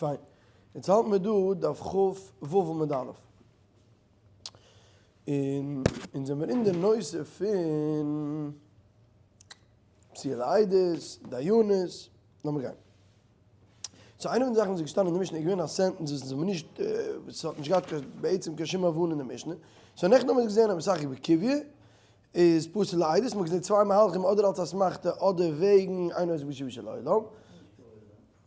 פיין. יעצט האלטן מיר דא דף כ ו עמוד א'. און אונז זעמיר אין די נושא פון פסילת עדות, דיינות, לאמיר גיין. so איינע פון די זאכן וואס איז געשטאנען אין די משנה איז געווען א sentence וואס אונז האבן נישט, וואס האט נישט געהאט קיין בעצם קיין שום הבנה אין די משנה. so נעכטן האבן מיר געזען אז משחק בקוביא איז פסול לעדות, מ'האט געזען צוויי מהלכים אדער אלס אסמכתא אדער וועגן אין עוסק בשביעית של עולם.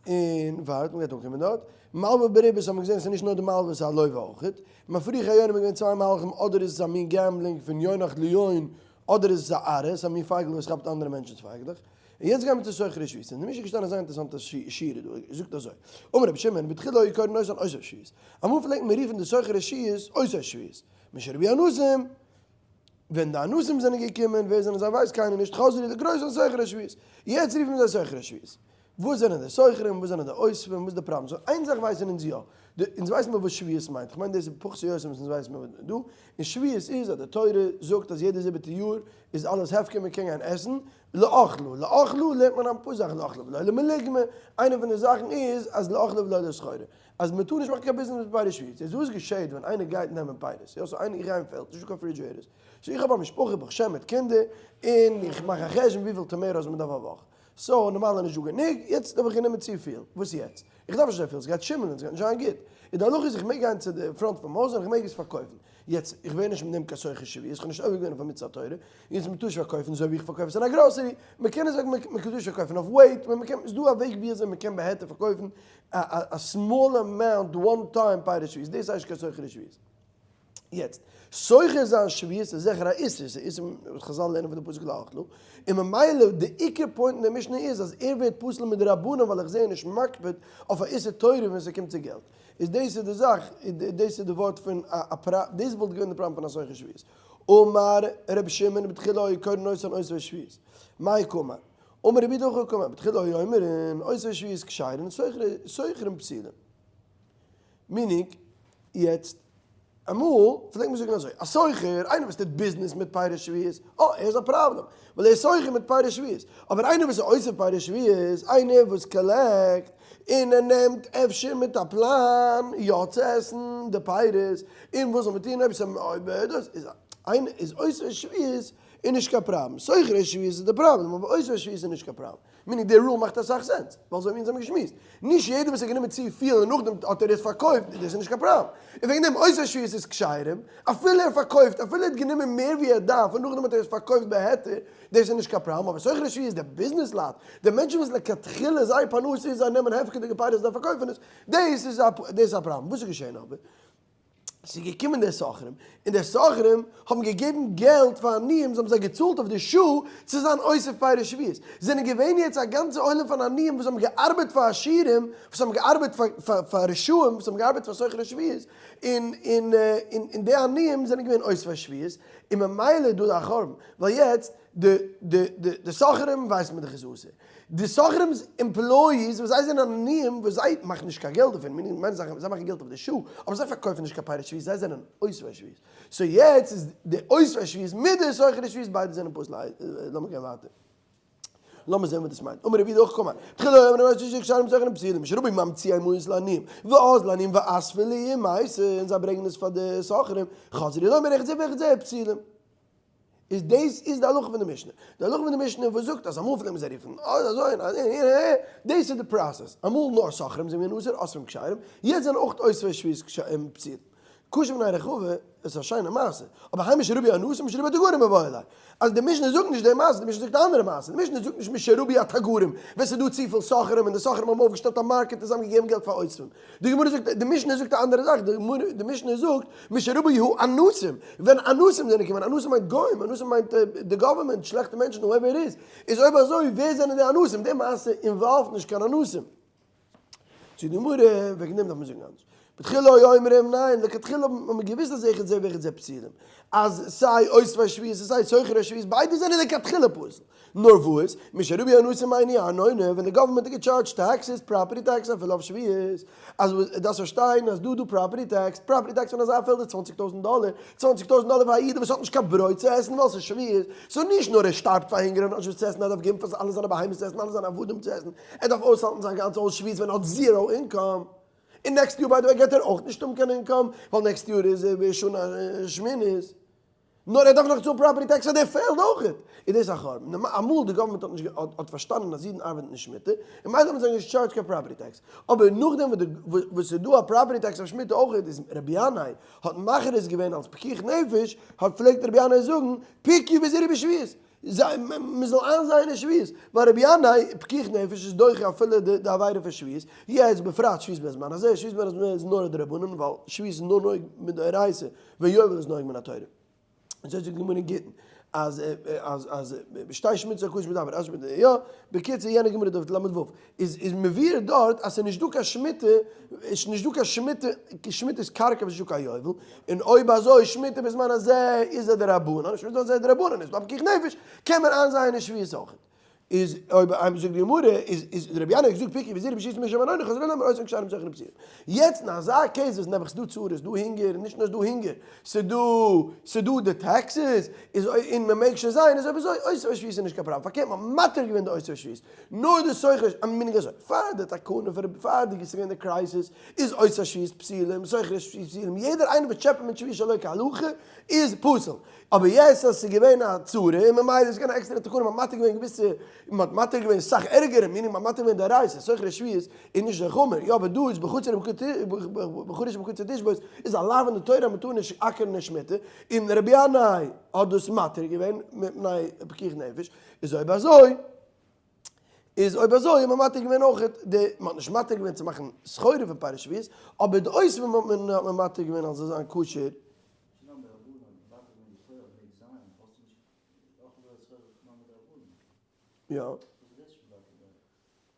און ווארט, מ'גייט אנקומען דארט. מלוה בריבית האט מען געזען ס'איז נישט נאר די מלוה ס'איז א לוה אויכעט. מפריחי יונים איז געווען צוויי מהלכים אדער איז עס א מין gambling פון יונח ליון אדער איז עס א ארעס א מין פייגל וואס כאפט אנדערע מענטשנ'ס פייגלעך. און יעצט גיימיר צו סוחרי שביעית. אין די משנה איז געשטאנען א זייער אינטערעסאנטע שורה דא, ער זאגט אזוי, אמר רבי שמעון בתחילה היו קורין אותן אוספי שביעית. אמאל פלעגט מען רופן די סוחרי שביעית אוספי שביעית. משרבו אנסים. ווען די אנסים זענען געקומען, ווער זענען זיי ווייסט קיינער נישט, חזרו לקרותן סוחרי שביעית. יעצט רופן זיי סוחרי שביעית. וואס זענען די סוחרים, וואס זענען די אוספים, וואס איז די פראבלעם? so איין זאך ווייסן אונז יא, די, אונז ווייסן מיר וואס שביעית מיינט, כ'מיין דאס איז פחות או יותר וואס אונז ווייסן מיר דא, און שביעית איז אז די תורה זאגט אז יעדע זיבעטע יאר איז אלעס הפקר מען קען גיין עסן, לאכלה, לאכלה לערנט מען אפאר זאכן, לאכלה ולא למלוגמא, איינע פון די זאכן איז אז לאכלה ולא לסחורה, אז מען טאר נישט מאכן קיין ביזנעס מיט פירות שביעית, יעצט וואס געשעהט ווען איינער גייט נעמען פירות, יא so איינער איך גיי אין פעלד, נישטא קיין refrigerators, so איך האב א משפחה ברוך השם מיט קינדער, און איך מאך א חשבון וויפיל tomatoes מען דארף א וואך, so נארמאל איז נישט דא גענוג, יעצט האב איך גענומען צופיל, וואס יעצט? איך דארף נישט אזויפיל, ס'גייט שימלען, ס'גייט נישט זיין גוט. איז די הלכה איז איך מעג גיין צו די front פון הויז און איך מעג עס פארקויפן. יעצט, איך ווער נישט מיט דעם קיין סוחר שביעית, איך האב נישט עובר געווען אויף א מצוה התורה, יעצט מ'טאר נישט פארקויפן אזוי ווי איך פארקויף עס אין א גראסערי, מ'קען עס מ'קען נישט פארקויפן אויף weight, מ'קען, ס'איז דא א וועג ווי אזוי מ'קען בהיתר פארקויפן א small amount one time פירות שביעית, דאס הייסט נישט קיין סוחר שביעית. יעצט, סוחר זיין שביעית איז זיכער א איסור, ס'איז איסור וואס חזל לערנען פון די פסוק לאכלה, און ממילא די עיקר point אין די משנה איז אז ער ווערט פסול מדרבנן ווייל איך זעה ער נישט מקפיד אויף א איסור תורה ווען ס'קומט צו געלט. איז דאס איז די זאך, דאס איז די ווארט פון א פרא, דאס וואלט געווען די פראבלעם פון א סוחר שביעית. אמר רבי שמעון בתחילה היו קורין אותן אוספי שביעית. מאי קאמר? אמר רבי יהודה הכי קאמר בתחילה היו אומרים אוספי שביעית כשרים סוחרים פסולים. meaning, יעצט, אמאל פלעגט מען זאגן אזוי, א סוחר, איינער וואס טוט ביזנעס מיט פירות שביעית, אה, ער איז א פראבלעם, ווייל ער איז סוחר מיט פירות שביעית. אבער איינער וואס איז אוסף פירות שביעית, איינער וואס collect, און ער נעמט אפשר מיט א פלאן יא צו עסן די פירות, און וואס זאל מען טון אויב ס'איז אויב דאס איז איינער איז אוסף שביעית איז נישט קיין פראבלעם, סוחר שביעית איז די פראבלעם, אבער אוסף שביעית איז נישט קיין פראבלעם. meaning די rule מאכט אסאך sense, ווייל אזוי ווי אונז האבן געשמועסט, נישט יעדער וואס האט גענומען צו פיל און נאכדעם האט ער עס פארקויפט, דאס איז נישט קיין פראבלעם. און וועגן דעם אוספי שביעית איז כשרים, אפילו ער פארקויפט, אפילו ער האט גענומען מער ווי ער דארף און נאכדעם האט ער עס פארקויפט בהיתר, דאס איז נישט קיין פראבלעם, אבער סוחרי שביעית די ביזנעס לייט, די מענטשן וואס לכתחילה זייער פרנסה איז זיי נעמען הפקר'דיגע פירות און זיי פארקויפן עס, דאס איז א דאס איז א פראבלעם. וואס איז געשען אבער? ס'איז געקומען די סוחרים, און די סוחרים האבן געגעבן געלט פאר עניים, זיי האבן זיי געצאלט אויף די שעה צו זיין אוסף פירות שביעית. זענען געווען יעצט א גאנצע עולם פון עניים וואס האבן געארבעט פאר עשירים, וואס האבן געארבעט פאר רשעים, וואס האבן געארבעט פאר סוחרי שביעית, און און און די עניים זענען געווען אוספי שביעית, און ממילא איז דא א חורבן, ווייל יעצט די די די סוחרים ווייסן מען דאך איז אסור. די סוחרים'ס employees וואס זיי זענען עניים וואס זיי מאכן נישט קיין געלט דערפון, meaning מיינע זאכן זיי מאכן געלט אויף די שעה, אבער זיי פארקויפן נישט קיין פירות שביעית זיי זענען אוספי שביעית. so יעצט איז די אוספי שביעית מיט די סוחרי שביעית ביידע זענען פסול. לאמיר גיין ווייטער. לאמיר זען וואס דאס מיינט. אמר רבי יהודה הכי קאמר, בתחילה היו אומרים אוספי שביעית כשרים סוחרים פסולים, משרבו ממציאי מעות לעניים, ואזלו עניים ואספי להו ומייתי, און זיי ברענגען עס פאר די סוחרים, חזרו לומר אחד זה ואחד זה פסולים. איז דאס איז די הלכה פון די משנה. די הלכה פון די משנה וואס זאגט אז אמאל פלעגט מען זיי רופן אזוי אזוי און אזוי דאס איז די process. אמאל נאר סוחרים זענען געווען אסור, אוספים כשרים, יעצט זענען אויך אוספי שביעית פסולים. קשה מפני רחבה, עס איז א שיינע מעשה, אבער האי משרבו אנסים משרבו תגרים מיבעי ליה. אז די משנה זאגט נישט די מעשה, די משנה זאגט א אנדערע מעשה. די משנה זאגט נישט משרבו התגרים, ווען ס'איז דא צופיל סוחרים און די סוחרים האבן אויפגעשטעלט א market און זיי האבן געגעבן געלט פאר אוספים. די גמרא זאגט, די משנה זאגט א אנדערע זאך, די משנה זאגט, משרבו האנסים, ווען אנסים זענען געקומען, אנסים מיינט גוים, אנסים מיינט די government, שלעכטע מענטשן, whoever it is, איז אויב אזוי ווער זענען די אנסים? די מעשה involve ט נישט קיין אנסים. זאגט די גמרא, וועגן דעם דארף מען זאגן אנדערש. בתחילה היו אומרים ניין, לכתחילה האט מען געוואוסט אז אחד זה ואחד זה פסולים, אז סיי אוספי שביעית און סיי סוחרי שביעית ביידע זענען לכתחילה פסול. נאר וואס, משרבו אנסים מעני ארנונה, ווען די government האט געטשארדזשט taxes, property tax אפילו אויף שביעית, אז וואס, דארפסט פארשטיין אז דא דא property tax, property tax פון אזא פעלד איז צוואנציג טויזנט דאלער, צוואנציג טויזנט דאלער פאר א איד וואס האט נישט קיין ברויט צו עסן ווייל ס'איז שביעית, so נישט נאר ער שטארבט פאר הונגער און האט נישט וואס צו עסן, ער דארף געבן פאר אלע זיינע בהמות צו עסן, אלע זיינע עבדים צו עסן, ער דארף אויסהאלטן זיין גאנצע הויז שביעית ווען ער האט zero income. און next יאר by the way גייט ער אויך נישט האבן קיין income, ווייל next יאר איז שנה שמינית. נאר ער דארף נאך צאלן property tax פאר די פעלד אויך. איז דאס א חורבן. אמאל די גאווערמענט האט נישט האט פארשטאנען אז אידן ארבעטן נישט שמיטה, און מילא האבן זיי נישט געטשארדזשט קיין property tax. אבער נאכדעם וואס ס'איז דא א property tax אויף שמיטה אויך, איז רבי ינאי האט מכריז געווען אלס פיקוח נפש, האט פלעגט רבי ינאי זאגן, פקעו וזרעו בשביעית, מען זאל איינזייען אין שביעית, ווייל רבי ינאי, פיקוח נפש איז דוחה אפילו די עבירה פון שביעית, יעצט בפרט שביעית בזמן הזה, שביעית בזמן הזה איז נאר א דרבנן, ווייל שביעית איז נאר נוהג מדאורייתא, ויובל איז נוהג מן התורה. אזוי זאגט די גמרא אין גיטין, אז אז אז בשתי שמיטות הקדוש מדבר, אז שמיטה, יא, בקיצור יענע גמרא דארט ל"ו, איז איז מבואר דארט אז ס'איז נישט דא קיין שמיטה, איז נישט דא קיין שמיטה, שמיטה איז קרקע וואס איז נישט דא קיין יובל, און אויב אזוי שמיטה בזמן הזה איז א דרבנן, שמיטה בזמן הזה איז דרבנן, איז דא פיקוח נפש, קען מען איינזייען אין שביעית אויך. איז אויב איינער זאגט די גמרא איז איז רבי ינאי געזאגט פקעו וזרעו בשביעית משום אנני חזרו לומר אותן כשרים סוחרים פסולים. יעצט אין אזא case וואס נעבעך ס'דא צרות ס'דא הונגער און נישט נאר ס'דא הונגער ס'דא ס'דא די taxes איז און מ'מעג שוין זיין איז אויב אזוי אוסר שביעית איז נישט קיין פראבלעם פארקערט מ'האט מתיר געווען די אוסר שביעית נאר די סוחר א מנהג אזוי פאר די תקנה פאר פאר די ס'געווען די crisis איז אוסר שביעית פסולים סוחר שביעית פסולים יעדער איינער וואס טשעפעט מיט שביעית שלא כהלכה איז פסול. אבער יעצט אז ס'איז געווען א צרה און ממילא איז געווען א עקסטערע תקנה, מ'האט מתיר געווען געוויסע, מ'האט מתיר געווען סאך ערגערע מינים, מ'האט מתיר געווען דאורייתא, סוחרי שביעית איז נישט אזוי חמור, יא אבער דא איז בחצר בחריש ובקציר תשבות איז א לאו אין די תורה אז מ'טאר נישט אקערן אין שמיטה, און רבי ינאי האט דאס מתיר געווען מפני פיקוח נפש, איז אויב אזוי איז אויב אזוי האט מען מתיר געווען אויך די, מען האט נישט מתיר געווען צו מאכן סחורה פון פירות שביעית, אבער די אוספים האט מען האט מען מתיר געווען אז זאל זיין כשר. יא.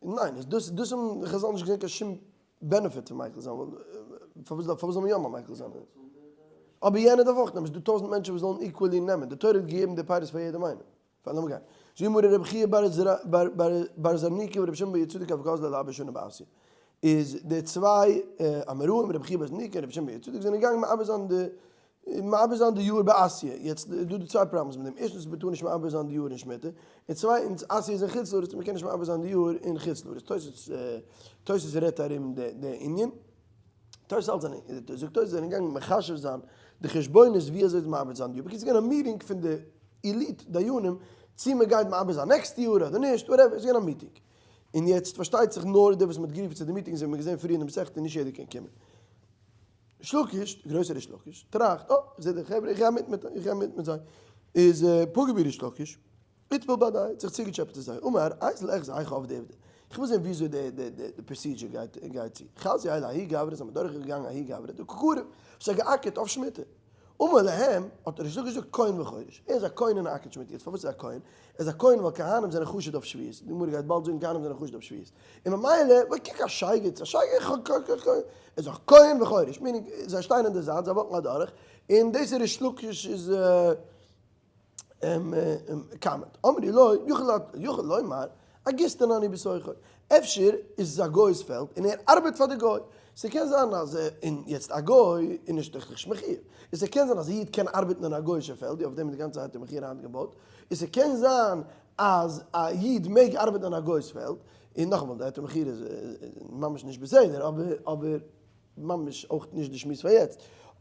ניין, איז דאס דאס האבן חזל נישט געזען קיין שום benefit פון מיקל זיין, ווייל פארוואס פארוואס זאל מען יא מיקל זיין? אבער יענער דארף אויך נעמען, ס'איז דא טויזענט מענטשן וואס זאלן equally נעמען, די תורה האט געגעבן די פירות פאר יעדעם איינעם. פאר לאמיר גיין. זאגט די גמרא רבי חייא בר זרנוקי ורבי שמעון בר יהוצדק הוו קאזלי לעבר שנה בעסיא. איז די צוויי אמוראים רבי חייא בר זרנוקי און רבי שמעון בר יהוצדק זענען געגאנגען מעבר זיין די מעבר זיין די יאר בעסיא. יעצט איז דא די צוויי problems מיט דעם. ערשטנס מען טאר נישט מעבר זיין די יאר אין שמיטה. און צווייטנס עסיא איז אין חוץ לארץ און מען קען נישט מעבר זיין די יאר אין חוץ לארץ. תוס' תוס' רעדט ארום די ענין. תוס' האלט זענען זאגט תוס' זענען געגאנגען מחשב זיין די חשבונות ווי אזוי מעבר זיין די יאר. בקיצור ס'איז געווען א meeting פון די elite דיינים צי מען גייט מעבר זיין next יאר אדער נישט, whatever, ס'איז געווען א meeting. און יעצט פארשטייט זיך נאר די וואס מען האט גערופן צו די meetings ווי מען האט געזען פריער אין די מסכתא נישט יעדער קען קומען. ריש לקיש, די גרויסע ריש לקיש, טראכט, אה, איך זע די חברה, איך גיי מיט מיט, איך גיי מיט מיט זיי. איז פגע בי ריש לקיש, איתפל בהדיה, האט זיך צוגעטשעפעט צו זיי, אמר, אייזל איך זיי איך אויף די עבודה, איך וויל זען וויאזוי די די די procedure גייט גייט צו. חזייה לההוא גברא, זענען מיר דורכגעגאנגען ההוא גברא, דקא כריב, וואס האט געאקערט אויף שמיטה. אמר להם, האט ריש לקיש געזאגט כהן וחורש, ער איז א כהן און א אקערט שמיטה, יעצט פארוואס איז ער א כהן? ער איז א כהן ווייל כהנים זענען חשוד אויף שביעית, די גמרא גייט באלד זאגן כהנים זענען חשוד אויף שביעית, און ממילא, ווייל קוק א שייגעץ, א שייגעץ, ער איז א כהן וחורש, meaning זיי שטייען אין די זייט, זיי walk ן אדורך, און דאס איז ריש לקיש איז comment. אמרו לו, יכול לומר, אגיסטן אני בתוכו. אפשר איז עס א גוי'ס פעלד און ער ארבעט פאר די גוי. ס'קען זיין אז און יעצט א גוי איז נישט ריכטיג מחויב. און ס'קען זיין אז א איד קען ארבעטן אין א גוי'אישע פעלד, אויף דעם איז די גאנצע היתר מכירה היינט געבויט. און ס'קען זיין אז א איד מעג ארבעטן אין א גוי'ס פעלד. און נאכאמאל, די היתר מכירה איז ממש נישט בסדר, אבער אבער. ממש אויך נישט די שמועס פאר יעצט,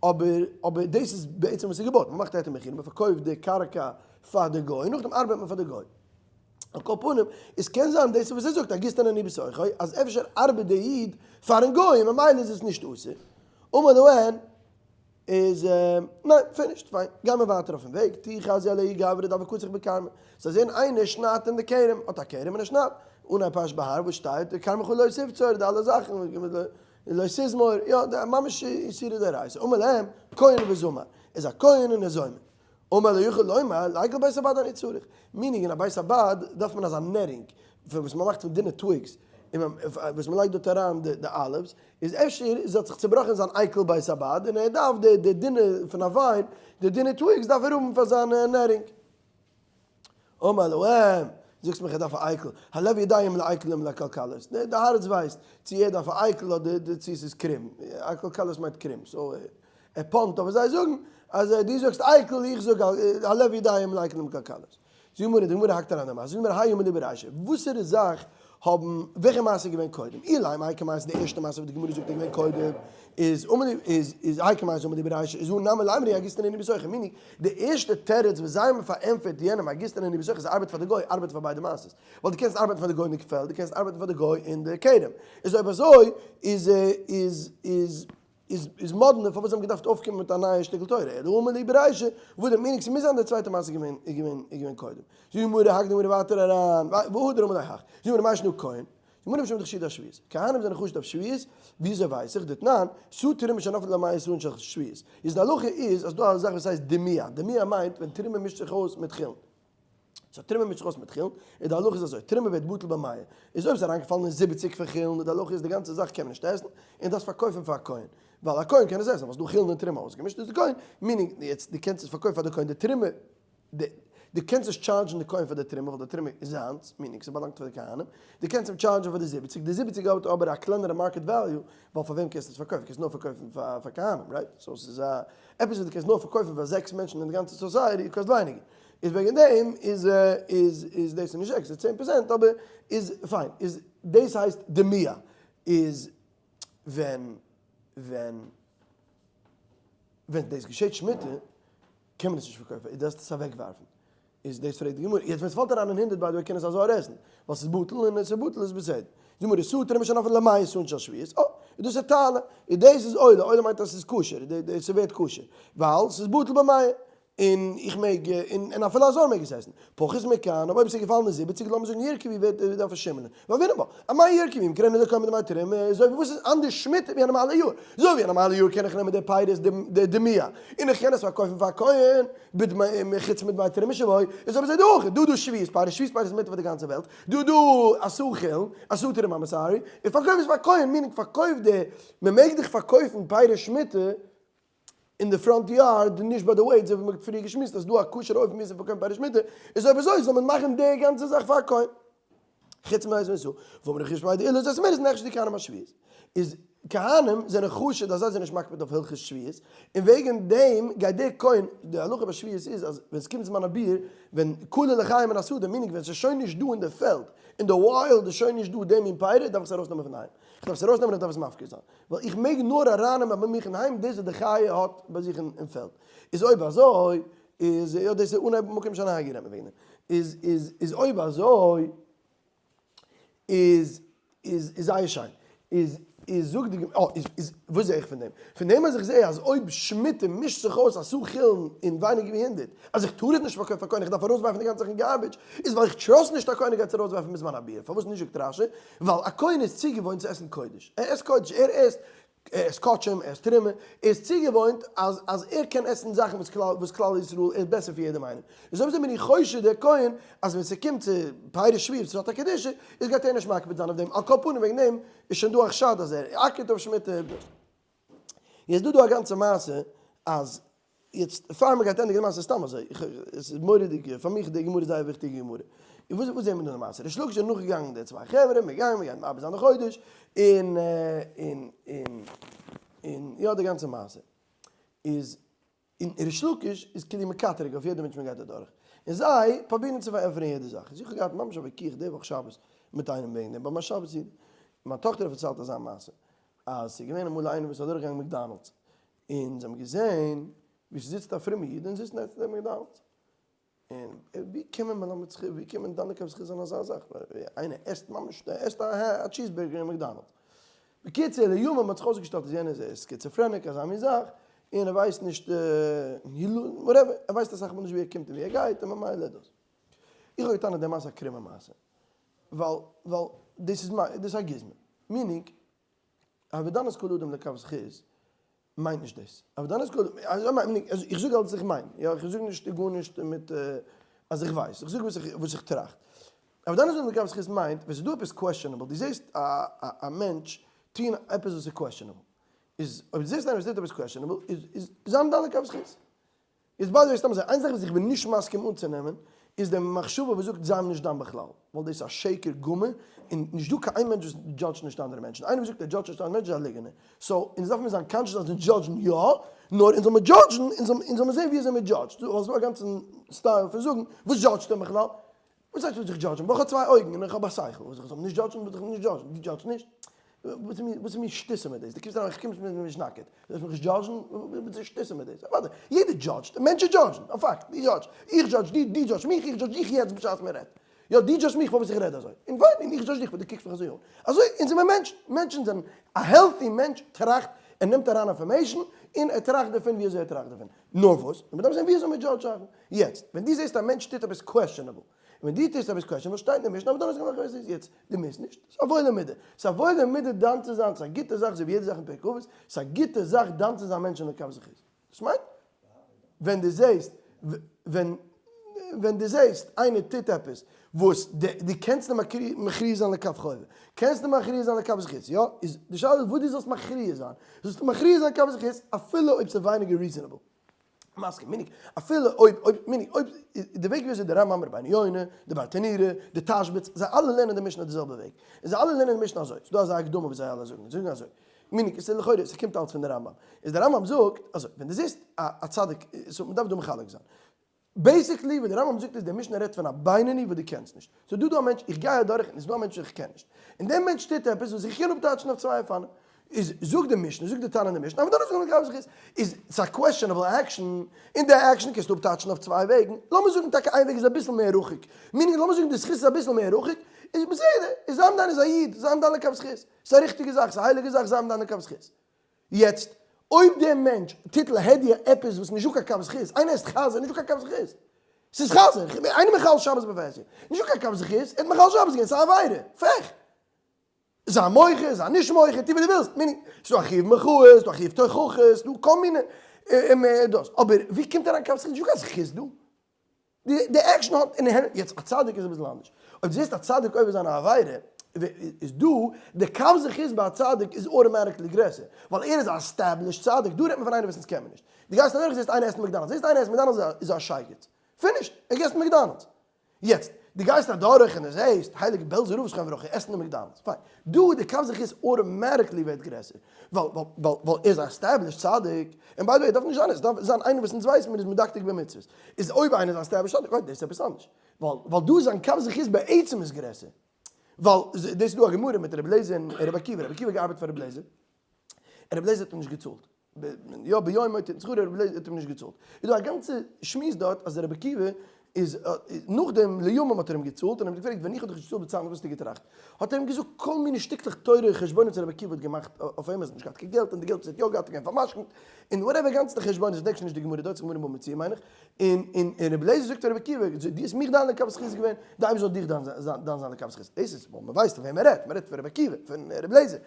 אבער אבער דאס איז בעצם וואס איז געבויט, מען מאכט היתר מכירה, מען פארקויפט די קרקע פאר די גוי, נאכדעם ארבעט מען פאר די גוי. על כל פנים, עס קען זיין דאס איז וואס ער זאגט, אגיסטן אני בתוכו, אז אפשר ארבעט דער איד פארן גוי און ממילא איז עס נישט אסור. אמר להן, איז ניין, finished, פיין, גיי מיר ווייטער אויפן וועג, תו חזי לההוא גברא דהוה קא צח בכרמא, זיי זעהן איינער שניידט אין די כרם, האט א כרם און ער שניידט, אנהייב פרשת בהר וואס שטייט, כרמך לא תבצור, די אלע זאכן, לא תזמור, יא, די ממש איסורי דאורייתא, אמר להם, כהן וזמר, איז א כהן און א זומר, אמר לו יכול לומר, לעקל בית הבד אני צריך, meaning אין א בית הבד דארף מען אזא netting, וואס מען מאכט פון דינע twigs, און וואס מען לייגט דארט אריין די olives, איז אפשר איז האט זיך צובראכן זיין עקל בית הבד און ער דארף די די דינע פון א vine, די דינע twigs דארף ער האבן פאר זיין netting. אמר להם, זאגסט מיך ער דארף א עקל, הלב יודע אם לעקל אם לעקלקלות, די הארץ ווייסט צו ער דארף א עקל אדער צו עס איז קרום, עקלקלות מיינט קרום, so ער punt ט אבער זיי זאגן אז דו זאגסט עקל איך זאג הלב יודע אם לעקל אם לעקלקלות. זאגט גמרא, די גמרא האקט אריין די מעשה, זאגט גמרא האי אמר לי ברישא, וואסערע זאך האבן, וועלכע מעשה איז געווען קודם? אילימא האי קמייתא די ערשטע מעשה וואס די גמרא זאגט איז געווען קודם, איז אמר לי איז איז האי קמייתא אמר לי ברישא איז הא נמי לימרו הגיסתן הינהו בתוכו meaning די ערשטע תירוץ וואס זיי האבן פארענטפערט יענעם הגיסתן הינהו בתוכו איז ארבעט פאר די גוי ארבעט פאר ביידע מעשות ווייל דו קענסט ארבעטן פאר די גוי אין די פעלד דו קענסט ארבעטן פאר די גוי אין די כרם איז אויב אזוי איז איז איז איז איז מאדנע פארוואס זיי האבן געדארפט אויפקומען מיט א נייע שטיקל תורה, אלא אמר לי ברישא, וואס די meaning ס'מוז זיין די צווייטע מעשה איז געווען איז געווען איז געווען קודם. זאגט די גמרא, האקט די גמרא ווייטער אריין, והדר אמר לי הך, זאגט די גמרא מאי שנא כהן, די גמרא משום דחשיד אשביעית, כהנים זענען חשוד אויף שביעית, וויאזוי ווייס איך, דתנן, סאה תרומה שנפלה למאה סאין של שביעית, איז די הלכה איז אז דא א זאך וואס הייסט דימוע, דימוע מיינט ווען תרומה מישט זיך אויס מיט חולין. so תרומה מישט זיך אויס מיט חולין, און די הלכה איז אזוי, תרומה ווערט בטל במאה, איז אויב ס'איז אריינגעפאלן אין זיבעציג פון חולין, די הלכה איז די גאנצע זאך קען מען נישט עסן, און דארפסט פארקויפן פאר א כהן, ווייל א כהן קען עס עסן, ווייל ס'איז דא חולין און תרומה אויסגעמישט, איז די כהן, meaning, יעצט דו קענסט עס פארקויפן פאר די כהן, די תרומה, דו קענסט נישט טשארדזשן די כהן פאר די תרומה, ווייל די תרומה איז זיינס, meaning ס'באלאנגט פאר די כהנים, דו קענסט אים טשארדזשן פאר די זיבעציג, די זיבעציג האט אבער א קלענערע market value, ווייל פאר וועם קענסטו עס פארקויפן, קענסט נאר פארקויפן פאר כהנים, right? so ס'איז א עפעס וואס דו קענסט נאר פארקויפן פאר זעקס מענטשן אין די גאנצע society, קאסט ווייניגער. איז וועגן דעם איז איז איז דאס איז נישט זעקס, ס'איז 10% אבער איז פיין. איז דאס הייסט דימוע איז ווען ווען ווען דאס געשעט שמיטה קען מען עס נישט פארקויפן, איז דארפסטו עס אוועקווארפן. איז דאס פרעגט די גמרא, יעצט ווען עס פאלט אריין אין הונדערט by the way קען עס אזוי עסן, ווייל ס'איז בטל און עס איז בטל איז בסדר. די גמרא, סאה תרומה שנפלה למאה סאין של שביעית, אה, איז דאס א תעלה, איז דאס איז עולה, עולה מיינט אז ס'איז כשר, ס'ווערט כשר, ווייל ס'איז בטל במאה, און איך מעג, און אפילו א זר מעג עס עסן. פחות מכאן, אבער אויב עס איז געפאלן אין זיבעציג, לאמיר זאגן ירקב ווערט ער דארף עס שימלען. והוינן בה, אמאי ירקב, אם קרענען די קוים מיט די תרומה, אזוי ווי וואס איז אנדערש שמיטה ווי א נארמאלע יאר? אזוי ווי א נארמאלע יאר קען איך נעמען די פירות די דימוע, און איך קען עס פארקויפן פאר א כהן, בדמי חוץ מדמי תרומה שבו, איז אויב אזוי דא אויך, דא דא שביעית פירות, שביעית פירות איז מותר פאר די גאנצע וועלט, דא דא אסור חולין, אסור תרומה I'm sorry, און פארקויף עס פאר כהן, meaning פארקויף די, מען מעג דיך פארקויפן פירות שמיטה, אין די front yard, נישט ביי די weeds, אזוי ווי מ'האט פריער געשמועסט אז דא א כשר אופן ווי צו פארקויפן פירות שמיטה, איז אויב אזוי זאל מען מאכן די גאנצע זאך פאר א כהן. חוץ מזה איז ואמר ר' חייא די אילוז אז מיר איז נחשד די כהנים השביעית. איז כהנים זענען חשוד אז זיי זענען נישט מקפיד אויף הלכות שביעית, און וועגן דעם גייט דער כהן, די הלכה ביי שביעית איז אז ווען ס'קומט זמן הביעור, ווען כלה לחיים מן השדה, meaning ווען ס'איז שוין נישט דא אין די פעלד, אין די wild איז שוין נישט דא דעם מין פירות, דארף איך עס ארויסנעמען פון היים. איך דארף עס ארויסנעמען איך דארף עס מפקיר זיין. ווייל איך מעג נאר ארייננעמען ביי מיך אינדערהיים דאס וואס די חיה האט ביי זיך אין פעלד. איז אויב אזוי איז יא דאס איז אנהייב מקום שנהגו רעדט מען וועגן דעם. איז איז איז אויב אזוי איז איז איז זייער שיין. איז איז זאגט די גמ' אה איז איז וואס זע איך פון דעם? פון דעם אז איך זע אז אויב שמיטה מישט זיך אויס אסור חולין אין ווייניגער ווי הונדערט אז איך טאר עס נישט פארקויפן פאר כהן איך דארף ארויסווארפן די גאנצע זאך אין garbage איז ווייל איך trust נישט א כהן גייט עס ארויסווארפן בזמן הביעור פארוואס נישט זאגט רשי ווייל א כהן איז צוגעוואוינט צו עסן קודש, ער עסט קודש, ער עסט, ער עסט קדשים, ער עסט תרומה, ער איז צוגעוואוינט אז אז ער קען עסן זאכן וואס כלל וואס כלל ישראל עסט בעסער פון יעדעם איינעם, איז אויב אזוי בין איך חושד דער כהן אז ווען ס'קומט צו פירות שביעית וואס האט א קדושה, איז גייט ער נישט מקפיד זיין אויף דעם, על כל פנים וועגן דעם איז שוין דא א חשד אז ער אקערט אויף שמיטה. יעצט דא דא א גאנצע מעשה אז יעצט פאר מען גייט ענדיגן די מעשה סתם אזוי, איך עס איז מורא'דיג פאר מיך די גמרא איז זייער וויכטיגע גמרא, און וואס וואס זעהן מיר דא אין די מעשה, ריש לקיש איז נאכגעגאנגען די צוויי חברה, מיר גייען מיר גייען מעביר זיין די חודש, און און און און יא די גאנצע מעשה איז און ריש לקיש איז כאילו מקטרג אויף יעדע מענטש מען גייט אדורך, און זיי פרובירן צו פארענטפערן יעדע זאך, איז איך האב געהאט ממש א וויכוח די וואך שבת מיט איינעם וועגן דעם, ביי מיין שבת סעודה, מיין טאכטער האט פארציילט אזא מעשה, אז ס'איז געווען אמאל איינער וואס איז אדורכגעגאנגען McDonald's, און זיי האבן געזען ווי ס'זיצט א פרומע איד און זיצט נעבן דעם McDonald's. און ווי קען מען מלמד זכות, ווי קען מען דן לכף זכות זיין אזא זאך? איינער עסט ממש, ער עסט א cheeseburger אין McDonald's. בקיצור, לימים האט זיך אויסגעשטעלט אז יענער איז schizophrenic, אזא מין זאך, און ער ווייסט נישט, whatever, ער ווייסט אסאך מאל נישט ווי ער קומט און ווי ער גייט, און ממילא דאס. איך האב געטענה'ט די מעשה א קרומע מעשה. ווייל, ווייל דאס איז דאס איז א גוזמא. meaning, הוי דן את כל אדם לכף זכות מיינט נישט דאס. הוי דן את כל אדם, אזוי מיינט מען, איך זאג אלץ וואס איך מיין, יא, איך זאג נישט גארנישט מיט אז איך ווייס, איך זאג וואס איך וואס איך טראכט. הוי דן את כל אדם לכף זכות מיינט, ווען ס'איז דא עפעס questionable, דו זעסט א א מענטש טון עפעס וואס איז questionable, איז אויב דו זעסט איינער וואס טוט עפעס questionable, איז איז זיי דן לכף זכות. איז by the way סתם אזוי, איין זאך וואס איך בין נישט מסכים אנצונעמען, איז די מחשבה וואס זאגט זיי האבן נישט דן בכלל, ווייל דאס איז א שקר גמור, און נישט דא קיין איין מענטש וואס דזשאדזשט נישט אנדערע מענטשן, איינער וואס זאגט ער דזשאדזשט נישט אנדערע מענטשן איז א ליגענער, so אונז דארף מיר זיין conscious אז אונז דזשאדזשן יא, נאר אונז זאל מיר דזשאדזשן, אונז זאל מיר זען ווי אזוי מען דזשאדזשט, ווייל ס'איז דא א גאנצן style פון זאגן, וואס דזשאדזשט ער בכלל? וואס הייסט וואס איך judge ן? איך האב צוויי אויגן און איך האב א שכל, וואס איך זאל נישט judge ן וואס איך נישט judge ן? דו judge סט נישט? וואס איז מיר שטותים מיט דאס? דו קומסט אריין איך קום נישט מיט נישט נאקעט, דו זאלסט מיך נישט judge ן? וואס איז שטותים מיט דאס? אוודאי, יעדער judge ט, מענטשן judge ן, א פאקט, דו judge סט, איך judge דיר, דו judge סט מיך, איך judge דיך יעצט בשעת מען רעדט. יא, דו judge סט מיך פארוואס איך רעד אזוי, און פיין, און איך judge דיך פאר דו קוקסט מיך אזוי אן. אזוי, אונז זעמיר מענטשן, מענטשן זענען, א healthy מענטש טראכט, ער נעמט אריין information, און ער טראכט דערפון ווי אזוי ער טראכט דערפון. נאר וואס, מען דארף זען ווי אזוי מען judge ט זאכן. יעצט, ווען דו זעסט א מענטש טוט עפעס questionable, און ווען דו טוסט עפעס questionable שטייט אין די משנה אבער דאן איז געמאכט ווער עס איז יעצט, דו מוזט נישט, ס'איז א וואוילע מידה, ס'איז א וואוילע מידה דן צו זיין, ס'איז א גוטע זאך אזוי ווי יעדע זאך אין פרק אבות, ס'איז א גוטע זאך דן צו זיין מענטשן לכף זכות. דאס מיינט, ווען דו זעסט, ווען ווען דו זעסט איינער טוט עפעס וואס דו קענסט אים מכריע זיין לכף חובה, קענסט אים מכריע זיין לכף זכות, יא? איז די שאלה איז וואס דו זאלסט מכריע זיין, זאלסטו מכריע זיין לכף זכות אפילו אויב ס'איז ווייניגער reasonable. מסכים, meaning, אפילו אויב, אויב, meaning, אויב, די וועג וויאזוי די רמב ם, רבינו יונה, די ברטנורא, די תשבץ, זיי אלע לערנען די משנה די זעלבע וועג. און זיי אלע לערנען די משנה אזוי. ס'דא אזא הקדמה וואס זיי אלע זאגן. זיי זאגן אזוי. meaning, עס איז לכאורה, עס קומט אלץ פון די רמב ם. איז די רמב ם זאגט אזוי, ווען דו זעסט א א צדיק, so מ'דארף דא מחלק זיין. basically וואס די רמב ם זאגט איז, די משנה רעדט פון א בינוני וואס דו קענסט נישט. ס'איז דא דא א מענטש, איך גיי אדורך און עס איז דא א מענטש וואס איך קען נישט. און דער מענטש טוט עפעס וואס איך קען אפטייטשן אויף צוויי אופנים. איז זאגט די משנה, זאגט די תנא אין די משנה, אבער דאן איז גארנישט קיין זכות. איז ס'איז א questionable action, און די עקשאן קענסטו אפטייטשן אויף צוויי וועגן. לאמיר זאגן טאקע איין וועג איז אביסל מער רחוק. meaning לאמיר זאגן די זכות איז אביסל מער רחוק, איז בסדר, איז זיי דיין איז א איד, זיי דיין לכף זכות. ס'איז א ריכטיגע זאך, ס'איז א הייליגע זאך, זיי דיין לכף זכות. יעצט, אויב דער מענטש טוט להדיא עפעס וואס נישטא קיין כף זכות, איינער עסט חזיר, נישטא קיין כף זכות. ס'איז חזיר, איינער מחלל שבת בפרהסיא, נישטא קיין כף זכות, ער האט מחלל שבת געווען, ס'איז א עבירה, פעך. זיי מוחה, זיי נישט מוחה, טו וואס דו ווילסט, meaning, ס'איז דא א חיוב מחאה, ס'איז דא א חיוב תוכחה, ס'איז דא כל מיני דאס, אבער ווי קומט אריין כף זכות, נישטא קיין זכות דא. די עקשן האט inherent, יעצט א צדיק איז אביסל אנדערש, אויב דו זעסט א צדיק עובר זיין א עבירה, איז דא, די כף זכות ביי א צדיק איז automatically גרעסער, ווייל ער איז א established צדיק, דא רעדט מען פון איינער וואס אונז קען מען נישט, דו גייסט אדורך זעסט איינער עסט McDonald's, זעסט איינער עסט McDonald's איז א שייגעץ, finished, ער געסט McDonald's. יעצט, דו גייסט אדורך און דו זעסט הייליגע בעלזער רב זכרונו לברכה עסן אין McDonald's, פיין, דא די כף זכות automatically ווערט גרעסער, ווייל ווייל ווייל ער איז א established צדיק, און by the way דארף נישט זיין עס דארף זיין איינער וואס אונז ווייסן מיר איז מדקדק במצוות, איז אויב איינער איז א established צדיק, אוי דאס איז עפעס אנדערש, ווייל ווייל דא זיין כף זכות בעצם איז גרעסער, ווייל דאס איז דא א גמרא מיט רבי אליעזר און רבי עקיבא, רבי עקיבא האט געארבעט פאר רבי אליעזר, און רבי אליעזר האט אים נישט געצאלט. יא ביום מות זכור רבי אליעזר האט אים נישט געצאלט. איז דא א גאנצע שמועס דארט אז רבי עקיבא איז נאכדעם לימים האט ער אים געצאלט און ער האט געפרעגט ווען איך האב דיך נישט געצאלט בצלאל וואס האסטו געטראכט? האט ער אים געזאגט כל מיני שטיקלעך תורה און חשבונות וואס רבי עקיבא האט געמאכט אויף אים אז ער האט נישט געהאט קיין געלט און די געלט וואס ער האט יא געהאט איז געווען פאר'משכנ'ט און whatever גאנצע חשבונות איך דענק שוין נישט די גמרא דארט ס'איז גמרא בבא מציעא מיין איך און און און רבי אליעזר זאגט פאר רבי עקיבא דו האסט מיך דן לכף זכות געווען די אייבערשטער זאל דיך דן זיין לכף זכות דאס איז ווייל מ'ווייסט פון וועם מ'רעדט מ'רעדט פון רבי עקיבא פון רבי אליעזר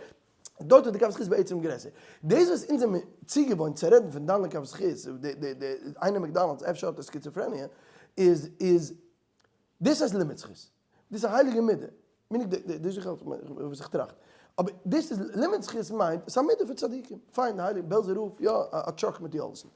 דארט איז די כף זכות בעצם גרעסער. דאס וואס אונז זעמיר צוגעוואוינט צו רעדן פון דן לכף זכות, די די די איינער McDonald's אפשר האט ער סקיצופרעניע, איז איז דאס הייסט לימוד זכות. דאס איז א הייליגע מידה. מיניג די די דאס איז וואס איך טראכט. אבער דאס איז לימוד זכות מיינט, עס איז א מידה פון צדיקים. פיין, די הייליגע בעלזער רב, יא, א טראק מיט יאלסן.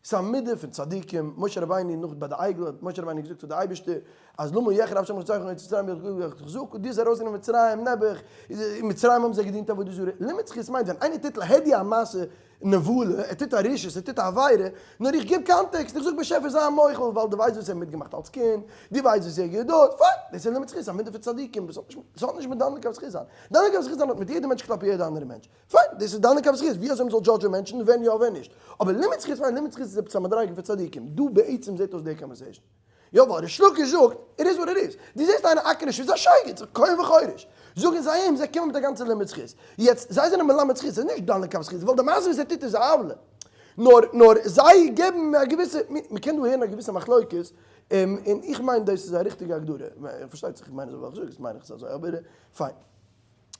ס'איז א מידה פון צדיקים, משה רבינו נאך ביי די עגל האט משה רבינו געזאגט פאר די אייבערשטער אז למה יחר אף שם רצונך און מצרים יחזקו, דו האסט ארויסגענומען מצרים נעבעך, אין מצרים האבן זיי געדינט עבודה זרה, לימוד זכות מיינט ווען איינער טוט להדיא א מעשה נבלה, ער טוט א רשעות, ער טוט א עבירה, נאר איך גיב context, איך זאג באשעפער זיי מוחל ווייל דו ווייסט וואס ער האט מיטגעמאכט אלס קינד, דו ווייסט וואס ער האט געדויערט, פיין, דאס איז לימוד זכות, א מידה פון צדיקים, וואס האט נישט מיט דן לכף זכות זיין, דן לכף זכות זיין האט מיט יעדע מענטש כלפי יעדע אנדערע מענטש. פיין, דאס איז דיינע כף זכות, ווי אזוי מ'זאל judge ן מענטשן, ווען יא ווען נישט. אבער לימוד זכות מיינט לימוד זכות איז עפעס א מדריגה פון צדיקים. דא בעצם זעט אויס די conversation. יא ווייל ריש לקיש זאגט, it is what it is. דו זעסט איינער אקערניש איז א שייגעץ, א כהן וחורש. זאגן זיי אים, זיי קומען מיט א גאנצע לימוד זכות. יעצט, זיי זענען מלמד זכות, ס'איז נישט דיינע כף זכות, ווייל די מעשה וואס ער טוט איז א עוולה. נאר, נאר זיי געבן א געוויסע, מ'קען דא הערן א געוויסע מחלוקת, און איך מיין דאס איז א ריכטיגע הגדרה. פארשטייט זיך איך מיין אזוי ווייל איך זאג עס מיין איך עס אזוי, אבער פיין.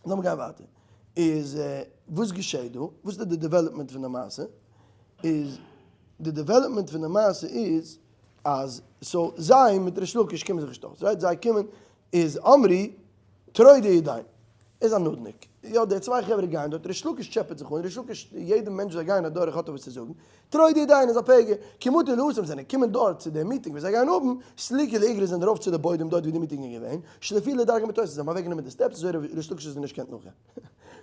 לאמיר גיין ווייטער. איז וואס געשעהט דא? וואס איז די development פון די מעשה? איז די development פון די מעשה איז אז so זיי מיט ריש לקיש קומען זיך נישט אויס, right? זיי קומען איז אמרי טרודי ידיים איז א נודניק. יא די צוויי חברה גייען דארט, ריש לקיש טשעפעט זיך אן, ריש לקיש יעדע מענטש זיי גייען אדורך האט ער וואס צו זאגן, טרודי ידיים איז א פגע, כמותו לעשות זענען קומען דארט צו די meeting וואס זיי גייען האבן, סליקו לאיגרא זענען ארויף צו די בוידעם דארט ווי די meeting איז געווען, שלפו לדרגא מתותא זיי האבן אוועק גענומען די steps אזוי ריש לקיש איז נישט קענט נאכגיין.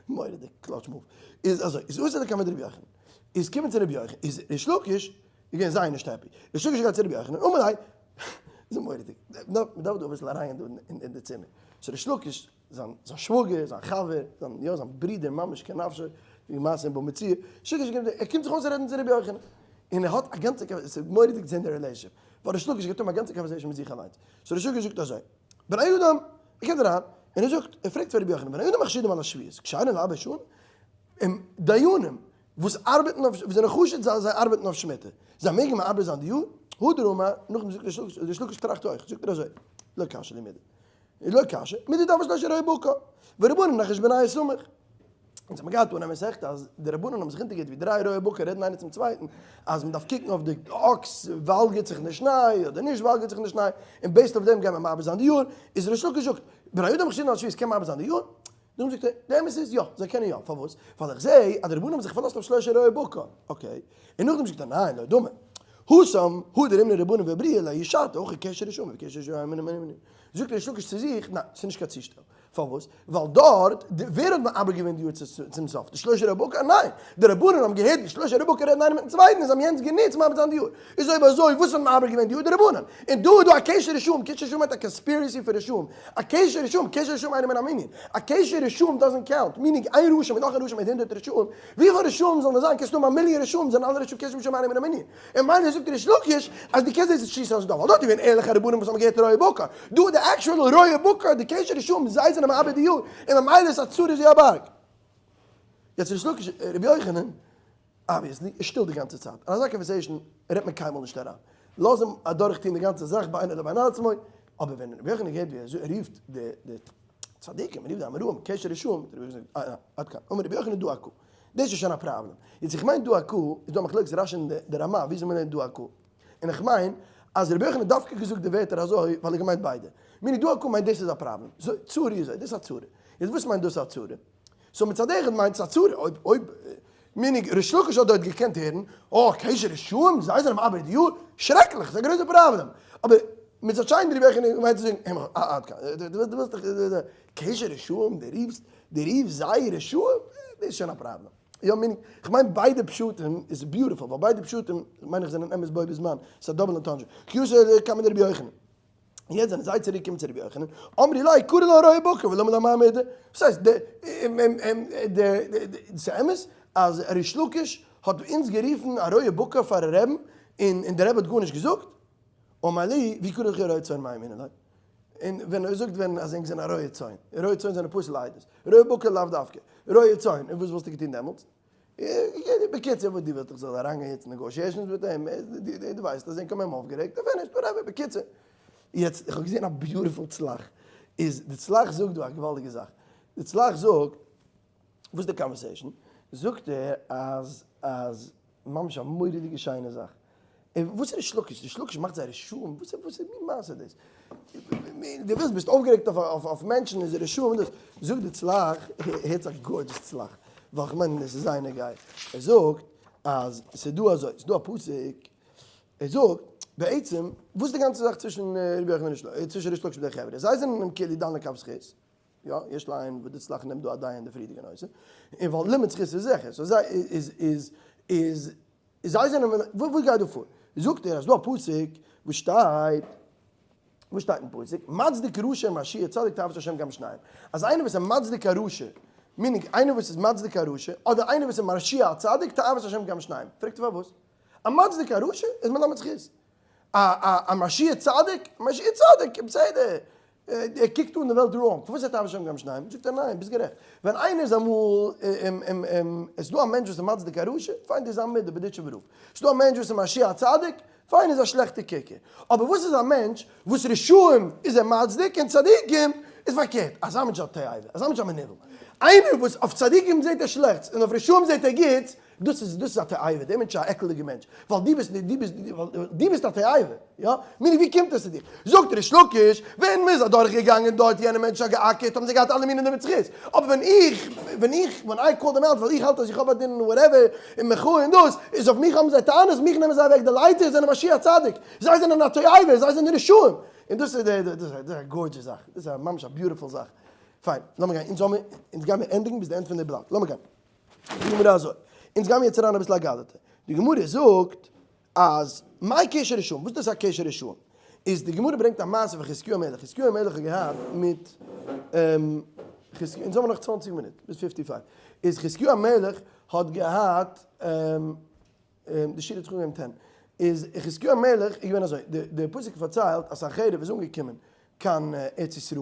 מורא'דיג clutch move. איז אזוי איז אתו לקמיה דרבי יוחנן איז קומען צו רבי יוחנן איז ריש לקיש איז געווען זייער נישט happy ריש לקיש גייט צו רבי יוחנן אמר ליה. איז מורא'דיג. נאר מ'דארף דא אביסל אריינגיין דא אין די צימער. סאו ריש לקיש, זיין שוואגער, זיין חבר, זיין יא זיין ברודער ממש כנפשו, ווי מעשה אין בא מציעא, ריש לקיש קומט, ער קומט זיך אויסרעדן צו רבי יוחנן. און ער האט א גאנצע קאנווערסעישאן, ס'איז מורא'דיג צו זען די relationship. ווייל ריש לקיש גייט האבן א גאנצע conversation מיט זיך אליינס. so ריש לקיש זאגט אזוי, בני אדם, ער קומט אריין, און ער זאגט, ער פרעגט פאר רבי יוחנן, בני אדם החשודים על השביעית, כשרים לעבר שנה, און דיינים וואס ארבעטן אויף, וואס זענען חשוד זיי זיי ארבעטן אויף שמיטה, זיי מעגן מעבר זיין די יאר? הדר אמר, נאכדעם זאגט ריש לקיש, ריש לקיש טראכט אויך, זאגט ער אזוי, לא קשיא לי מידי, לא קשיא, מידי דבר שלא שראה בקר, ורבנן נחש בני סמך. אונז האבן געהאט אן מסכתא אז די רבנן האבן זיך אונטערגעהערט ווי דריי רועי בקר רעדן איינער צום צווייטן אז מען דארף קוקן אויף די אקס וואלגערט זיך אין די שניי אדער נישט וואלגערט זיך אין די שניי, און based אויף דעם גייט מען מעבר זיין די יאר, איז ריש לקיש זאגט, בני אדם חשודין על שביעית קען מעבר זיין די יאר? דאן זאגט ער, די אמת איז יא, זיי קענען יא, פארוואס? ווייל איך זע אז די רבנן האבן זיך פארלאזט אויף שלשה רועי בקר, okay, און נאכדעם זאגט ער ניין, לא דמי, התם הא דאמרי רבנן ועברוה לההיא שעתא, הכא קשי רשעים וקשי רשעים מיני מיני מיני, זאגט ריש לקיש צו זיך, ניין, ס'איז נישט קיין צושטעל, פארוואס? ווייל דארט, ווער האט מעבר געווען די יאר צום סוף? די שלשה רועי בקר? ניין! די רבנן האבן געהערט ווי שלשה רועי בקר רעדן איינער מיטן צווייטן און זיי האבן יענץ גענוצט מעבר זיין די יאר. איז אויב אזוי וואס האט מעבר געווען די יאר? די רבנן. און דא איז דא א קשי רשעים, קשי רשעים מיינט א conspiracy פון רשעים, א קשי רשעים, קשי רשעים אינו מן המנין, א קשי רשעים doesn't count, meaning איין רשע מיט נאך א רשע מיט הונדערט רשעים, וויפיל רשעים זאלן עס זיין, קענסטו האבן א מיליאן רשעים זענען אלע רשעים קשי רשעים אינו מן המנין. און ממילא זאגט ריש לקיש אז דו קענסט דאס נישט שיסן אז דא, ווייל דארט איז געווען ערליכע רבנים וואס האבן געהערט רועי בקר, דא איז די actual רועי בקר, די קשי רשעים, זיי זענען מעבר די יאר, און ממילא איז א צרה זי א בארג. יעצט ריש לקיש, רבי יוחנן, obviously, איז שטיל די גאנצע צייט, אין אזא conversation רעדט מען קיינמאל נישט אריין, לאז אים אדורך טון די גאנצע זאך בינו לבין עצמו, אבער ווען רבי יוחנן געהערט ווי ער רופט די צדיקים, ער רופט די אמוראים, קשי רשעים, האט רבי יוחנן געזאגט, אה, עד כאן, אמר רבי יוחנן דא עקא, דאס איז שוין א פראבלעם. יעצט איך מיין דא עקא, איז דא א מחלוקת רש"י און די רמ"א וויאזוי מען לערנט דא עקא. און איך מיין אז רבי יוחנן האט דווקא געזאגט די ווערטער אזוי ווייל ער האט געמיינט ביידע. meaning דא עקא מיינט דאס איז א פראבלעם. צרה איז אזוי, דאס איז א צרה. יעצט וואס מיינט דאס א צרה? so מצד אחד מיינט עס א צרה, אויב אויב meaning ריש לקיש האט דארט געקענט הערן, אה קשי רשעים, זיי זענען מעבר די יאר, שרעקליך, ס'איז א גרויסע פראבלעם. אבער מצד שני רבי יוחנן מיינט צו זאגן, עד כאן, דו ווילסט דאך קשי רשעים, דו רופסט דו רופסט זיי רשעים? דאס איז שוין א פראבלעם. יא meaning, כ'מיין ביידע פשטים איז beautiful, ווייל ביידע פשטים מיין איך זענען אמת בו בזמן, ס'איז א double entendre. כי אתו לקמיה דרבי יוחנן. יעצט זענען זיי צוריק געקומען צו רבי יוחנן, אמרי ליה קרי לן רועי בקר ולמה לן מאי מידי. וואס הייסט, די ס'איז אמת אז ריש לקיש האט אונז גערופן א רועה בקר פארן רעבן און דער רבי האט גארנישט געזאגט? אמר להו ואי קרי לכו רועי צאן מאי אמינא ליה. און ווען ער זאגט ווען אז ענק זענען א רועה צאן, רועי צאן זענען פסול לעדות, רועה בקר לאו דווקא, רועה צאן, און וואס וואלסטו געטון דעמאלטס? בקיצור וואס דו ווילסט איך זאל אריינגיין יעצט negotiations מיט אים, דו ווייסט אז ענק האבן אים אויפגערעגט און finished, whatever, בקיצור. יעצט איך האב געזען א beautiful צל"ח, איז די צל"ח זאגט דא א געוואלדיגע זאך, די צל"ח זאגט, וואס איז די conversation? זאגט ער אז אז ממש א מורא'דיגע שיינע זאך. און וואס איז ריש לקיש? ריש לקיש מאכט זיי רשעים? וואס וואס איז מין מעשה דאס? דו ווילסט ביסט אויפגערעגט אויף אויף מענטשן איז רשעים און דאס. זאגט די צל"ח, הערטס א gorgeous צל"ח, ווייל כ'מיין עס איז זייער נוגע. ער זאגט אז ס'איז דא אזוי, ס'איז דא א פסוק, ער זאגט בעצם וואס איז די גאנצע זאך צווישן רבי יוחנן און ריש לקיש, צווישן ריש לקיש מיט די חברה? זיי זענען אים כאילו דן לכף זכות, יא, יש לעיין וואס די צל"ח נעמט דא א דיין אין די פריערדיגע נושא, און ווייל לימוד זכות איז זיכער, so זיי איז איז איז זיי זענען וואס גייט דא פאר? זאגט ער אז דא א פסוק וואס שטייט, וואס שטייט אין פסוק? מצדיק רשע ומרשיע צדיק תועבת השם גם שניים, אז איינער וואס איז מצדיק א רשע, meaning איינער וואס איז מצדיק א רשע, אדער איינער וואס איז מרשיע א צדיק תועבת השם גם שניים, פרעגט ער פארוואס? א מצדיק א רשע איז מלמד זכות, א א א מרשיע צדיק, מרשיע צדיק, בסדר, ער קוקט אן די וועלט wrong, פארוואס האט אבא שם גם שניים? זאגט ער ניין, ביסט גערעכט, ווען איינער איז אמאל, עס איז דא א מענטש וואס איז מצדיק א רשע, פיין דאס איז א מידה בארדיטשובער רב, עס איז דא א מענטש וואס איז מרשיע א צדיק, פיין איז א שלעכטע קוקער, אבער וואס איז א מענטש וואס רשעים איז ער מצדיק און צדיקים איז פארקערט, אזא מענטש איז א תועבה, אזא מענטש איז א מנוול, איינער וואס אויף צדיקים זעט ער שלעכטס און אויף רשעים זעט ער גוטס, דאס איז דאס איז א תועבה, דער מענטש איז א עקלדיגער מענטש, ווייל דו ביסט דו ביסט דו ביסט א תועבה, יא? meaning ווי קומט עס צו דיר? זאגט ריש לקיש, ווען מען איז אדורך געגאנגען דארט יענע מענטש האט געאקערט האבן זיי געהאט אלע מיני נמצחות, אבער ווען איך ווען איך ווען I call them out ווייל איך האלט אז איך האב א דין און whatever און מחאה און דאס, איז אויף מיך האבן זיי טענות, מיך נעמען זיי אוועק די לייטער, זענען מרשיע צדיק, זיי זענען א תועבה, זיי זענען רשעים, און דאס איז די דאס איז א gorgeous זאך, דאס איז א ממש א beautiful זאך. פיין, לאמיר גיין, אונז האמיר, אונז גיימיר ענדיגן ביז די end פון די בלאט, לאמיר גיין. די גמרא אזוי, אונז גיימיר יעצט אריין אביסל אגדתא, די גמרא זאגט אז מאי קשי רשעים, וואס איז דאס א קשי רשעים? איז די גמרא ברענגט א מעשה פון חזקיהו המלך, חזקיהו המלך האט געהאט מיט חזקיהו, אונז האבן נאך צוואנציג מינוט, ביז fifty five, איז חזקיהו המלך האט געהאט, די שיעור האט זיך אנגעהויבן ten, איז חזקיהו המלך איז געווען אזוי, די פסוק פארציילט אז סנחריב איז אנגעקומען קיין ארץ ישראל,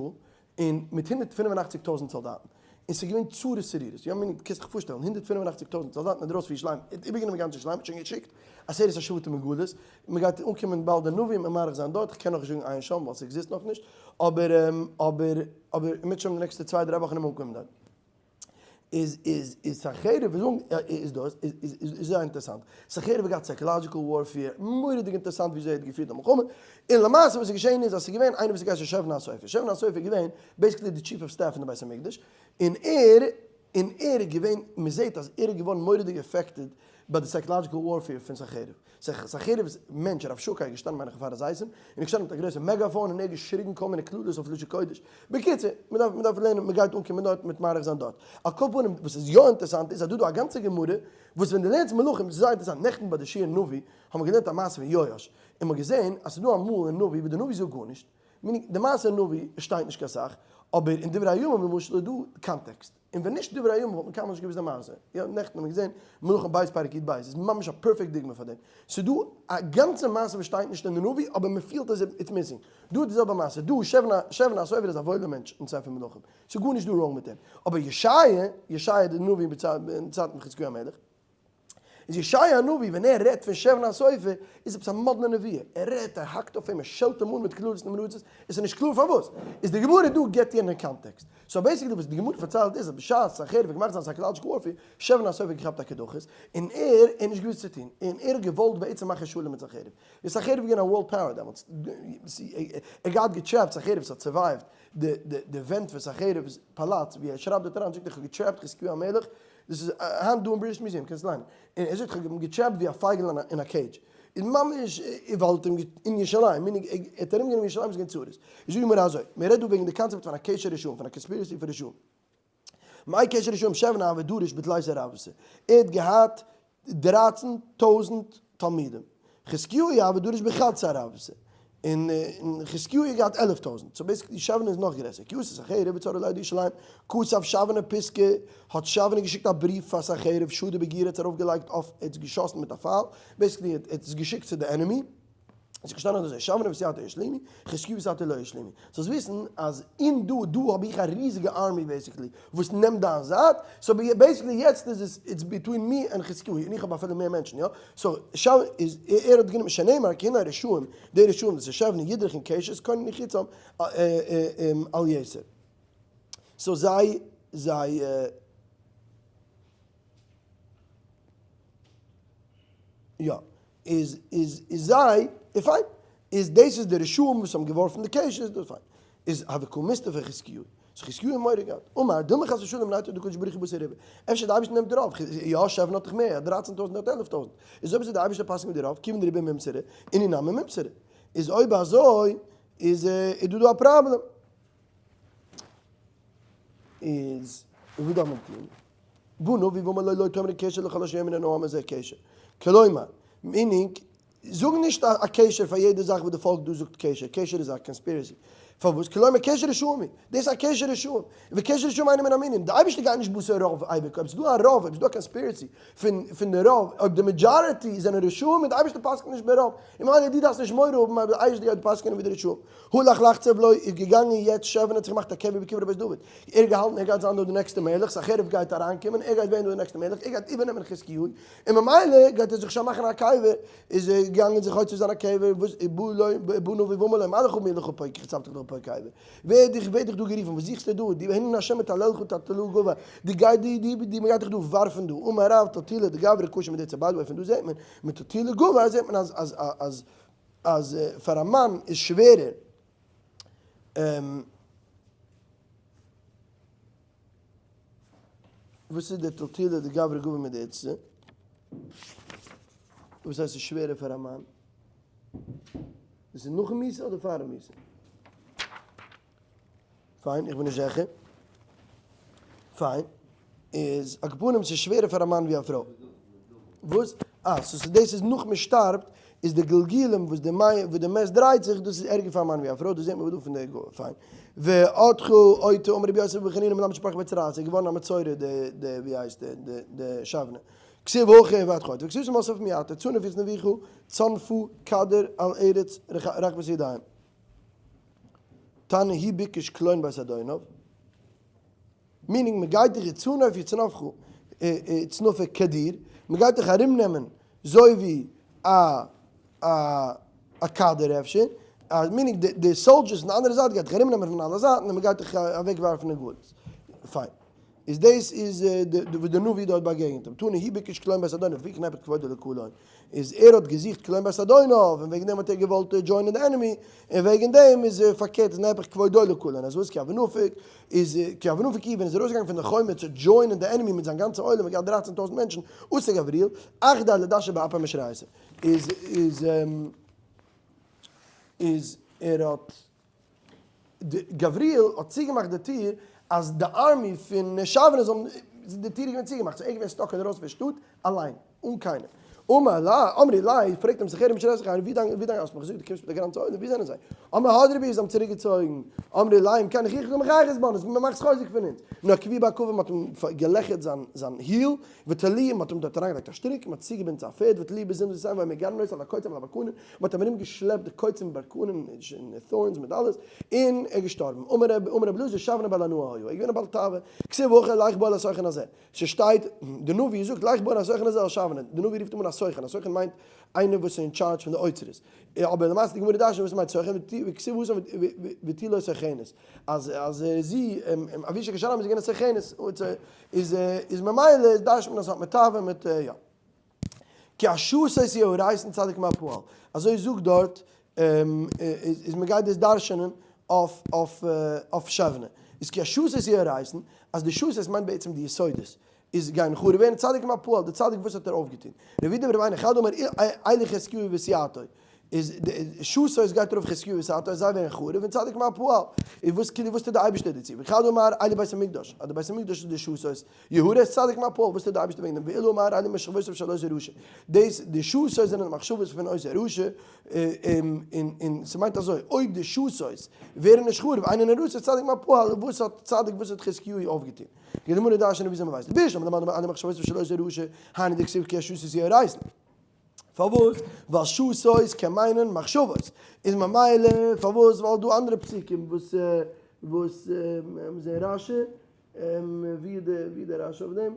און מיט 185 טויזנט סאלדאטן, און ס'איז געווען צרות צרורות, יא מיני, קענסט דיך פארשטעלן, 185 טויזנט סאלדאטן אינדרויסן פון ירושלים, ער האט איבערגענומען גאנץ ירושלים, האט שוין געשיקט עשרת השבטים אין גלות, מען גייט אנקומען באלד די נביאים און מאריך זיין דארט, איך קען נאכנישט זאגן עיין שם ווייל ס'עקזיסט נאכנישט, אבער אבער אבער אם ירצה השם די נעקסטע צוויי דריי וואכן וועט מען אנקומען דארט. איז איז איז סנחריב איז אן איז דאס איז איז איז זייער אינטערעסאנט, סנחריב האט געהאט psychological warfare, מורא'דיג אינטערעסאנט וויאזוי ער האט געפירט די מלחמה, און למעשה וואס איז געשען איז אז ס'איז געווען איינער וואס האט געהייסן שבנא הסופר, שבנא הסופר איז געווען basically די chief of staff פון די בית המקדש, און ער און ער איז געווען, מען זעט אז ער איז געווארן מורא'דיג affected ביי די psychological warfare פון סנחריב. סנחריב'ס מענטש רב שקי איז געשטאנען מיין איך פאר הזיתים, און איז געשטאנען מיט א גרויסע megaphone און ער האט געשריגן כל מיני קללות אויף לשון קודש. בקיצור, מען דארף מען דארף לערנען, מען גייט אנקומען דארט, מען וועט מאריך זיין דארט. על כל פנים, וואס איז יא אינטערסאנט איז אז דא דא א גאנצע גמרא, וואס ווען דו לערנסט מלכים, ס'איז זייער אינטערסאנט, נעכטן ביי די שיעור נביא, האבן מיר געלערנט א מעשה פון יואש, און מ'האט געזען אז ס'איז דא אמאל אין נביא וואס די נביא זאגט גארנישט, meaning די מעשה אין נביא שטייט נישט קיין סאך, אבער אין דברי הימים למשל איז דא context, און ווען נישט דברי הימים וואלט מען קיינמאל נישט געוואוסט די מעשה, יא נעכטן האט מען געזען מלכים ב' פרק י"ב איז ממש א perfect דוגמא פאר דעם, ס'איז דא א גאנצע מעשה וואס שטייט נישט אין די נביא אבער מען פילט אז it's missing, דא איז די זעלבע מעשה, דא שבנא הסופר איז א וואוילער מענטש אין ספר מלכים, ס'איז גארנישט דא wrong מיט אים, אבער ישעיה, ישעיה די נביא אין צייטן פון חזקיהו המלך, איז ישעיה הנביא ווען ער רעדט פון שבנא הסופר איז עפעס א מאדנע נביאה, ער רעדט, ער האקט אויף אים, ער שעלט אים אן מיט קללות נמרצות, עס איז נישט קלאר פארוואס, איז די גמרא דא גיבט יענע context, so basically וואס די גמרא פארציילט איז אז בשעת סנחריב האט געמאכט זיין psychological warfare, שבנא הסופר האט געכאפט א קדחת, און ער האט נישט געוואוסט צו טון, און ער האט געוואלט בעצם מאכן שלום מיט סנחריב, איז סנחריב געווען א world power דעמאלטס, ער געהאט געטרעפט סנחריב וואס האט survived די ווענט פון סנחריב'ס פאלאץ, ווי ער שרייבט דארט אריין זאגט ער איך האב געטרעפט חזקיהו המלך, דאס איז היינט דא אין British Museum, קענסט ליינען. און ער זאגט, כ'האב אים געטרעפט ווי א פייגל אין א cage. איז ממש, ווייל האט אים אין ירושלים, meaning ער האט ארומגענומען ירושלים איז געווען צרות. איז זאג מיר אזוי, מען רעדט דא וועגן די קאנצעפט פון א קשר רשעים, פון א conspiracy פון רשעים. מאי קשר רשעים שבנא הוה דריש בתליסר רבתא. ער האט געהאט דרייצן טויזנט תלמידים. חזקיהו הוה דריש בחדסר רבתא. און חזקיהו האט געהאט 11,000, so basically שבנא איז נאך גרעסער, כי אתא סנחריב וצר עליה דירושלים, כתב שבנא פיתקא, האט שבנא געשיקט א בריוו פאר סנחריב, שדא בגירא האט עס ארויף געלייגט אויף, ער האט עס געשאסן מיט א פייל, basically ער האט עס געשיקט צו די enemy, עס איז געשטאנען אזוי, שבנא וסייעתו השלימו, חזקיהו וסייעתו לא השלימו, זאלסט וויסן אז אין דא דא האב איך א ריזיגע army basically וואס נעמט דיין זייט, so basically יעצט איז עס it's between me and חזקיהו, און איך האב אפילו מער מענטשן, יא? so שאול איז ער האט גענומען שנאמר כי הנה הרשעים, די רשעים דאס איז שבנא ידרכון קשת כוננו חצם על יתר. so זיי זיי יא איז איז איז זיי איז פיין איז דאס איז די רשעים וואס האבן געווארפן די קשת דאס פיין איז הוה קא מסתפי חזקיהו so חזקיהו האט מורא געהאט אמר דילמא חס ושלום נייטרא דקודשא בריך הוא בתר רובא אפשר די אייבערשטער נעמט די רוב יא שבנא האט דאך מער 13,000 האט 11,000 איז אויב אזוי די אייבערשטער פסק'נט מיט די רוב כיוון דרובא מימסרא אינהו נמי מימסרא איז אויב אזוי איז איז דא דא א פראבלעם איז וואס דארף מען טון? בא נביא ואמר לו לא תאמרו קשר לכל אשר יאמר העם הזה קשר. כלומר, meaning, זאג נישט א קשר פאר יעדע זאך וואס די פאלק דא זאגט קשר, קשר איז א conspiracy. פארוואס? כלומר קשר רשעים, דאס איז א קשר רשעים, וקשר רשעים אינו מן המינים, די אייבערשטער גייט נישט בתר רוב אייביג, אויב ס'איז דא א רוב, אויב ס'איז דא א conspiracy פון די רוב, אויב די majority זענען רשעים, און די אייבערשטער פסק'נט נישט ברוב, און ממילא דו דארפסט נישט מורא האבן אז די אייבערשטער גייט פסק'נען ווי די רשעים. הלך לחצוב לו איז געגאנגען יעצט שבנא האט זיך געמאכט א קבר בקברי בית דוד, ער האט געהאלטן ער גייט זיין דא די נעקסטע מלך, סנחריב גייט אריינקומען, ער גייט ווערן דא די נעקסטע מלך, ער גייט איבערנעמען חזקיהו, און ממילא גייט ער זיך שוין מאכן א קבר, איז ער געגאנגען זיך חוצב זיין א קבר, וואס ובא נביא ואמר לו מה לך ומי לך פה כי חצבת לך פה קבר, ווער האט דיך ווער האט דיך דא גערופן, וואס זוכסטו דא, די והנה השם מטללך טלטלה גובה, די גייט די די די מ'גייט דיך דא ווארפן דא, אמר רב טלטולא דגברא קשה מדאיתא by the way פון דא זעט מען, מטלטולא גובה זעט מען אז אז אז אז פאר א מאן איז שווערער וואס איז די טלטולא דגברא גובה מדאיתא? וואס הייסט ס'איז שווערער פאר א מאן? דאס איז נאכן מיתה אדער פארן מיתה? פיין, איך בין נישט זיכער. פיין. איז על כל פנים ס'איז שווערער פאר א מאן ווי א פרוי. וואס? אה, so דאס איז נאך מען שטארבט, איז די גלגולים וואס די מי וואס די מת דרייט זיך דאס איז ערגער פאר א מאן ווי א פרוי דאס זעט מען דא פון די גאר פיין ואתך אותו אמר רבי יוסף בן חנינא מלמד שפרח בצרעת איז געווארן א מצורע די די ווי הייסט די די די שבנה כתיב הכא ואתך אותו וכתיב שם אסף מיעטה צנף יצנביך צנפו כדר על ארץ רחבת ידיים תנא הוא ביקש קלון בית אדוניו. meaning מ'גייט דיך יצנוף יצנפך יצנפה כדיר, מ'גייט דיך ארום נעמען זוי ווי א א א כדור אפשר, meaning די soldiers פון די אנדערע זייט גייט דיך ארום נעמען פון אלע זייטן און מ'גייט דיך אוועק ווארפן אין גלות. פיין. איז דאס איז וואס די נביא דארט באגעגנט אים. תנא הוא ביקש קלון בית אדוניו לפיכך נהפך כבודו לקלון. איז ער האט געזוכט קלון בית אדוניו און וועגן דעם האט ער געוואלט join ען די enemy, און וועגן דעם איז פארקערט איז נהפך כבודו לקלון, אז וואס כי הוה נפיק איז כי הוה נפיק ווען איז ער ארויסגעגאנגען פון די חומה צו join ען די enemy מיט זיין גאנצע עולם האט געהאט דרייצן טויזנט מענטשן, אתא גבריאל, אחדיה לדשא באפי משרייתא, איז איז איז ער האט די גבריאל האט צוגעמאכט די טיר אז די army פון שבנה זאלן, די טיר איז געווען צוגעמאכט, so ער איז געווען stuck אינדערויסן פון שטאט אליין, אן קיינעם. אמר לה, אמרי ליה, פרעגט אים זכריה משרתך, ווי דיין ווי דיין האסט מיך געזאגט דו קומסט מיט די גאנצע עולם, ווי זענען זיי? אמר הדרי בי, זיי האבן צוריק געצויגן. אמרי ליה, אם כן הוכיחו מחייכת בנו, מען מאכט זיך חוזק פון אונז. נקבוהו בעקבא, מען האט אים געלעכערט זיין זיין heel, ותלוהו, מען האט אים דארט אריינגעלייגט א שטריק, מען האט צוגעבינדן צו א פערד, ותלוהו בסנדל והיו מגררין אותו על הקוצים ועל הברקנים, מען האט אים ארום געשלעפט די קוצים און ברקנים און thorns מיט אלעס, און ער איז געשטארבן. אמר רבי אמר רבי אלעזר שבנה בעל הנאה היה, ער איז געווען א בעל תאווה, כתיב הכא לך בא אל הסוכן הזה, ס'שטייט, די נביא זאגט לך בא אל הסוכן הזה אל שבנה, די נביא רופט אים אן א סוכן, א סוכן מיינט איינער וואס איז אין טשארדזש פון די אוצרות, אבער למעשה די גמרא דרש'נט וואס מיינט סוכן, וכתיב התם ותהי לו סוכנת, אז אז זי, אבישג השונמית איז געווען א סוכנת, איז איז ממילא דרש'נט מען אז ס'האט מיט תאווה מיט יא. כי השתות יהרסון צדיק מה פעל, אזוי זאגט דארט, איז מען גייט דאס דרש'נען אויף אויף אויף שבנה, איז כי השתות יהרסון, אז די שתות מיינט בעצם די יסודות, איז גייען חרוב ווערן, צדיק מה פעל, די צדיק וואס האט ער אויפגעטון? רבי יהודה ברבי עינא חד אמר אלו חזקיהו וסייעתו, איז די שתות גייט ארויף חזקיהו וסייעתו, זיי ווערן חרוב, און צדיק מה פעל, איז וואס כאילו וואס טוט די אייבערשטער דערצו? וחד אמר אלו בית המקדש, אז די בית המקדש איז די שתות, יהרס צדיק מה פעל, וואס טוט די אייבערשטער וועגן דעם? ואילו אמר אלו מחשבותיו של אותו רשע, דאס די שתות זענען די מחשבות פון אותו רשע, און און ס'מיינט אזוי, אויב די שתות ווערן נישט חרוב, אינן נהרסות צדיק מה פעל, וואס האט צדיק וואס האט חזקיהו אויפגעטון? די גמרא דרש'נט וויאזוי מ'ווייסט, בשלמא דמאן דאמר אלו מחשבותיו של אותו רשע, היינו דכתיב כי השתות יהרסון. פארוואס? ווייל שתות קען מיינען מחשבות, איז ממילא פארוואס? ווייל דא אנדערע פסוקים וואס וואס זעהן רשי, ווי איז די ווי איז די רשי אויף דעם?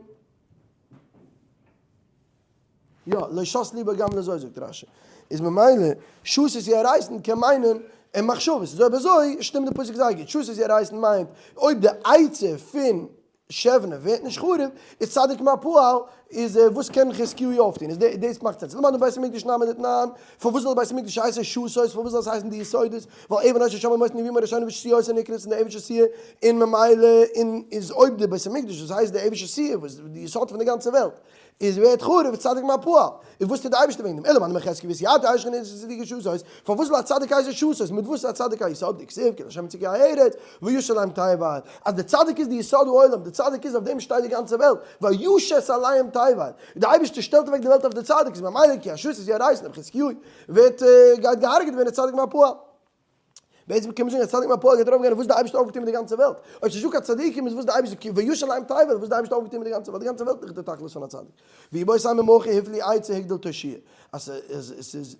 יא, לא שת ליבו גם לזאת זאגט רשי, איז ממילא שתות יהרסון קען מיינען אין מחשבות, איז אויב אזוי שטימט די פסוק זייער גוט, שתות יהרסון מיינט אויב די עצה פון שבנה ווערט נישט חרוב, איז צדיק מה פעל, איז וואס קען חזקיהו אויפטון, איז דאס מאכט sense. למדנו בית המקדש נמי דתנן, פארוואס זאל בית המקדש הייסן שתות, פארוואס זאל עס הייסן די יסודות, ווייל אבן היתה שמה מות נביאים הראשונים ושתיותיה נקראת און די אבן שתיה, און ממילא און איז אויב די בית המקדש וואס הייסט די אבן שתיה וואס איז די יסוד פון די גאנצע וועלט, איז ווערט חרוב איז צדיק מה פעל, איז וואס טוט די אייבערשטער וועגן דעם, אלא מאן דמחזקיה וסייעתו אשכנז איז צדיק שתות, פארוואס זאל א צדיק הייסן שתות, מיט וואס איז א צדיק א יסוד, דכתיב כי לה' צדקי הארץ וישת עליהם תבל, אז די צדיק איז די יסוד העולם, די צדיק איז אויף דעם שטייט די גאנצע וועלט, וישת עליהם תבל, די אייבערשטער שטעלט אוועק די וועלט אויף די צדיק, איז ממילא כי השתות יהרסון אויב חזקיהו ווערט גייט געהארגעט ווערן איז צדיק מה פעל. בעצם קען מען זאגן אז צדיק מה פעל גייט ארויף גיין אויף וואס די אייבערשטער האט אויפגעטון מיט די גאנצע וועלט, אויב ס'איז נישטא קיין צדיקים איז וואס די אייבערשטער וישת עליהם תבל, וואס די אייבערשטער האט אויפגעטון מיט די גאנצע וועלט, די גאנצע וועלט איז דאך די תכלית פון א צדיק. ואיבעית אימא מהכא הפליא עצה הגדיל תושיה, אז עס איז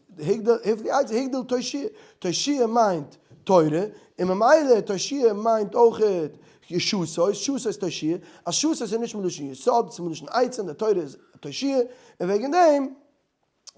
הפליא עצה הגדיל תושיה, תושיה מיינט תורה, און ממילא תושיה מיינט אויכעט שתות, שתות תושיה, אז שתות איז נישט מלשון יסוד, ס'איז מלשון עצה און די תורה איז תושיה, און וועגן דעם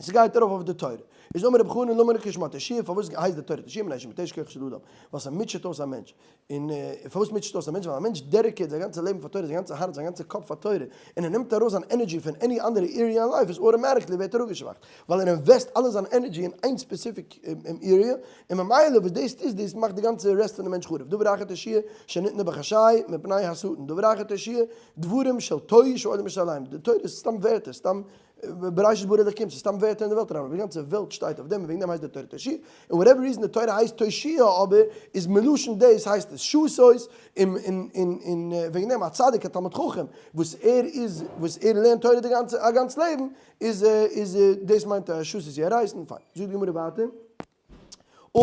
ס'גייט ארויף אויף די תורה. איז אמר רבי חנן למה נקרא שמה תושיה, פארוואס הייסט די תורה תושיה, מפני שמתיש כח של אדם, ווייל ס'מוטשעט אויס א מענטש. און פארוואס מוטשעט אויס א מענטש, ווייל א מענטש dedicate זיין גאנצע לעבן פאר תורה, זיין גאנצע הארץ, זיין גאנצע קאפ פאר תורה, און ער נעמט ארויס זיין energy פון any אנדערע area אין life, איז automatically ווערט ער אפגעשוואכט, ווייל ער invest אלע זיין energy אין איין specific area, און ממילא וואס דאס טוט, דאס מאכט די גאנצע רעסט פון די מענטש חרוב. דבר אחר תושיה שניתנה בחשאי מפני השטן, דבר אחר תושיה דברים של תוהו שהעולם משתנה עליהם, די תורה איז סתם ווערטער, סתם. בראשית ברא אלקים, ס'איז סתם ווערטער אין די וועלט אריין, אבער די גאנצע וועלט שטייט אויף דעם און וועגן דעם הייסט די תורה תושיע, און whatever reason די תורה הייסט תושיע אבער איז מלשון דאס הייסט עס שעתות, און און און און וועגן דעם א צדיק א תלמיד חכם וואס ער איז וואס ער לערנט תורה די גאנצע א גאנץ לעבן איז איז דאס מיינט שעתות יהרסן, פיין זאגט די גמרא ווייטער.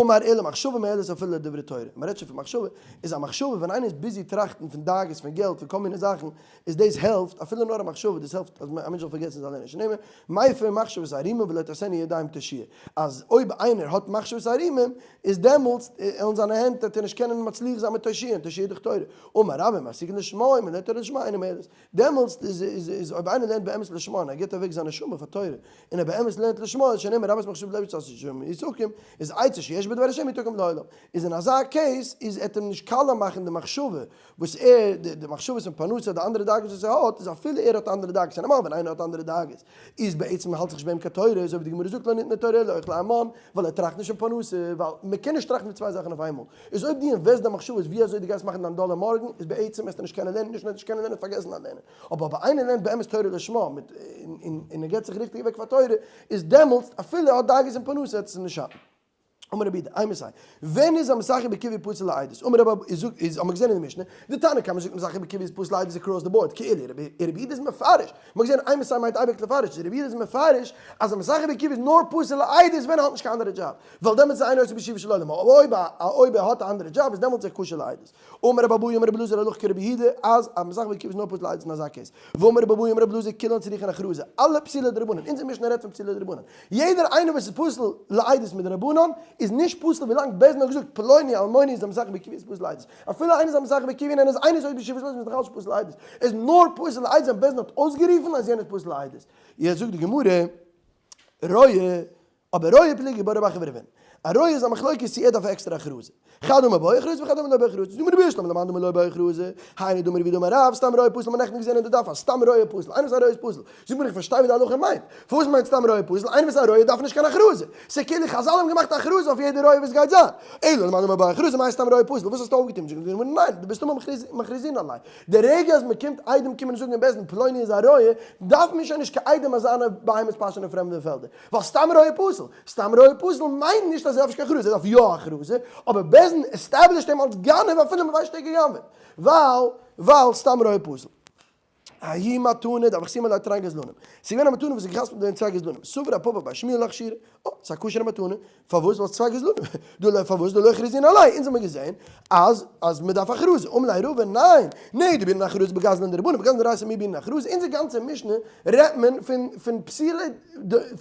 אמר עולא מחשבה מועלת אפילו לדברי תורה, מען רעדט שוין פון מחשבה, איז א מחשבה ווען איינער איז busy טראכטן פון דאגות פון געלט פון כל מיני זאכן, איז דאס העלפט, אפילו נאר א מחשבה, דאס העלפט אז א מענטש זאל פארגעסן זיין לערנען, שנאמר, מפר מחשבות ערומים ולא תעשינה ידים תושיה, אז אויב איינער האט מחשבות ערומים, איז דעמאלטס עלן זיינע הענט וועט ער נישט קענען מצליח זיין מיט תושיה, און תושיה איז דאך תורה, אמר רבה מעסיקין לשמה ומלא תורה לשמה אינה מועלת, דעמאלטס איז איז איז אויב איינער לערנט באמת לשמה און ער גיבט אוועק זיין נשמה פאר תורה, און ער באמת לערנט לשמה איז שנאמר רבות מחשבות בלב איש אשר יסכים, איז עצה שיש בדבר השם יתקם לעולם. איז אין אזא case איז עט אים נישט קאלע מאכן די מחשבה וואס ער, די מחשבות פון פרנסה אדער אנדערע דאגות וואס ער האט, איז אפילו ער האט אנדערע דאגות, און נארמאל ווען איינער האט אנדערע דאגות איז בעצם האלט זיך נישט ביי אים קיין תורה, אזוי ווי די גמרא זאגט לא ניתנה תורה אלא לאוכלי המן, ווייל ער טראכט נישט פון פרנסה, ווייל מען קען נישט טראכטן פון צוויי זאכן אויף איינמאל. איז אויב דו invest דיין מחשבות ווי אזוי דו גייסט מאכן דיין דאלער מארגן, איז בעצם וועסטו נישט קענען לערנען, נישט נאר נישט קענען לערנען, פארגעסן דיין לערנען. אבער אויב איינער לערנט באמת תורה לשמה מיט און ער געבט זיך ריכטיג אוועק פאר תורה, איז דעמאלטס אפילו ער האט דאגות אין פרנסה וועט עס אים נישט שאטן. אמר רבי יהודה, אימתי, ווען איז א מסחר בקיווי פסול לעדות? אמר רבי, איז זאגט, איז האט מען געזען אין די משנה, די תנא קמא זאגט מסחר בקיווי איז פסול לעדות across the board, כאילו רבי יהודה איז מפרש, מען האט געזען אימתי מיינט אייביג לפרש, רבי יהודה איז מפרש אז א מסחר בקיווי איז נאר פסול לעדות ווען ער האט נישט קיין אנדערע דזשאב, ווייל דעמאלטס איז אינו עושה בשובו של עולם, אויב אויב ער האט א אנדערע דזשאב איז דעמאלטס ער כשר לעדות. אמר רבי אבהו אמר רבי אלעזר הלכה כרבי יהודה אז א מסחר בקיווי איז נאר פסול לעדות אין אזא case. ואמר רבי אבהו אמר רבי אלעזר כולן צריכין הכרזה, אלע פסולי דרבנן, אונזער משנה רעדט פון פסולי דרבנן, יעדער איינער וואס איז פסול לעדות מדרבנן איז נישט פסול ווילאנג בית דין האט געזאגט פלוני אלמוני איז א מסחר בקיווי איז פסול לעדות, אפילו איינער איז א מסחר בקיווי און ער איז איינער איז אויך בשובו של עולם איז נאכאלץ פסול לעדות, איז נאר פסול לעדות ווען בית דין האט אויסגערופן אז יענער איז פסול לעדות. יעצט זאגט די גמרא, רואה, אבער רואה פליגי בה רב אחא ורב הונא. א רואה איז א מחלוקת צו ער דארף עקסטערע הכרזה. חד אמר בעי הכרזה וחד אמר לא בעי הכרזה. זאגט די גמרא בשלמא למאן דאמר לא בעי הכרזה. היינו דאמר רב יהודה אמר רב, סתם רואה פסול, מ'האט נעכטן געזען אין די דף אז סתם רואה פסול, איינער וואס א רואה איז פסול. זאגט מיר איך פארשטיי ווי די הלכה מיינט. פארוואס מיינט סתם רואה פסול? איינער וואס איז א רואה דארף נישט קיין הכרזה. ס'איז כאילו חזל האבן געמאכט א הכרזה אויף יעדע רואה וואס גייט זיין. אלא למאן דאמר בעי הכרזה מאי סתם רואה פסול. וואס האסטו אויפגעטון? זאגט די גמרא ניין, דבסתמא מכריזין עליה. די רגע אז מ'קומט עדים קומען און זאגן אין בית דין פלוני איז א רואה, דארף מען שוין נישט קיין עדים אז זיינע בהמות פאשען אין פרעמדע פעלדער. ווייל סתם רואה פסול, סתם רואה פסול מיינט נישט אז ער דארף נישט קיין הכרזה, ער דארף יא הכרזה, אבער בית דין established אים אלס גנב אפילו מ'ווייסט נישט ער האט גע'גנב'עט. ווייל, ווייל סתם רואה פסול. ההיא מתנה דהוה חתימי עליה תרין גזלנים. ס'איז געווען א מתנה וואס איז געחתמ'ט געווען צוויי גזלנים. סבר רב פפא בר שמואל אכשרה. אה, ס'איז א כשר'ע מתנה. פארוואס? ווייל ס'איז צוויי גזלנים. דלא פארוואס דלא הכריזינן עליה. אונז האמיר געזען אז אז מ'דארף הכרזה. אמר ליה רבא ניין! נהי דבעינן הכרזה בגזלן דרבנן בגזלן דאורייתא מי בעינן הכרזה. אונזער גאנצע משנה רעדט מען פון פון פסולי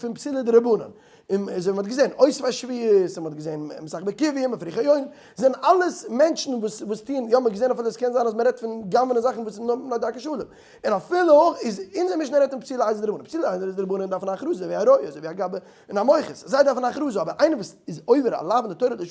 פון פסולי דרבנן. און אזוי ווי מ'האט געזען אוספי שבועות, און מ'האט געזען מסחר בקיווי, מפריחי יונים, זענען אלעס מענטשן וואס וואס טוען, יא מ'האט געזען אפילו עס קען זיין אז מ'רעדט פון גנב'נען זאכן וואס איז נאר מפני דרכי שלום, און אפילו אויך איז אונזער משנה רעדט פון פסולי עדות דרבנן, פסולי עדות דרבנן דארפן א הכרזה ווי א רואה, אזוי ווי א גבאי און א מוכס, זיי דארפן א הכרזה, אבער איינער וואס איז עובר א לאו אין די תורה אדער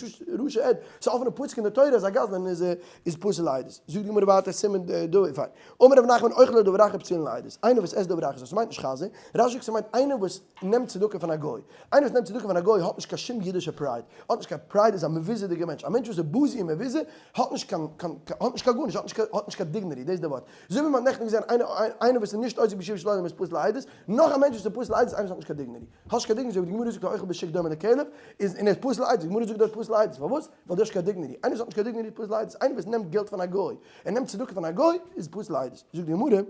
רשע עד, ס'איז א אפענע פסוק אין די תורה אז א גזלן איז איז פסול לעדות. זאגט די גמרא ווייטער סימן דא פיין. אמר רב נחמן אוכלי דבר אחר פסולין לעדות, איינער וואס עסט דבר אחר, דאס מיינט נישט חזיר, רש"י זאגט ס'מיינט איינער וואס נעמט צדקה פון א גוי, איינער וואס נעמט צדקה פון א גוי האט נישט קיין שום אידישע pride, האט נישט קיין pride איז א מבוזה'דיגער מענטש, א מענטש וואס איז בוזי און מבוזה האט נישט קיין קיין האט נישט קיין גארנישט, האט נישט קיין האט נישט קיין dignity, דאס איז די ווארט, אזוי ווי מ'האט נעכטן געזען איינער איינער וואס איז נישט עוסק בשיבת שלום איז פסול לעדות, נאך א מענטש וואס איז פסול לעדות איז איינער וואס האט נישט קיין dignity, האט נישט קיין dignity אזוי ווי די גמרא זאגט האוכל בשוק דומה לכלב, איז און ער איז פסול לעדות, די גמרא זאגט דארט פסול לעדות, פארוואס? ווייל דו האסט נישט קיין dignity, איינער וואס האט נישט קיין dignity איז פסול לעדות, איינער וואס נעמט געלט פון א גוי, ער נעמט צדקה פון א גוי, איז פסול לעדות. זאגט די גמרא,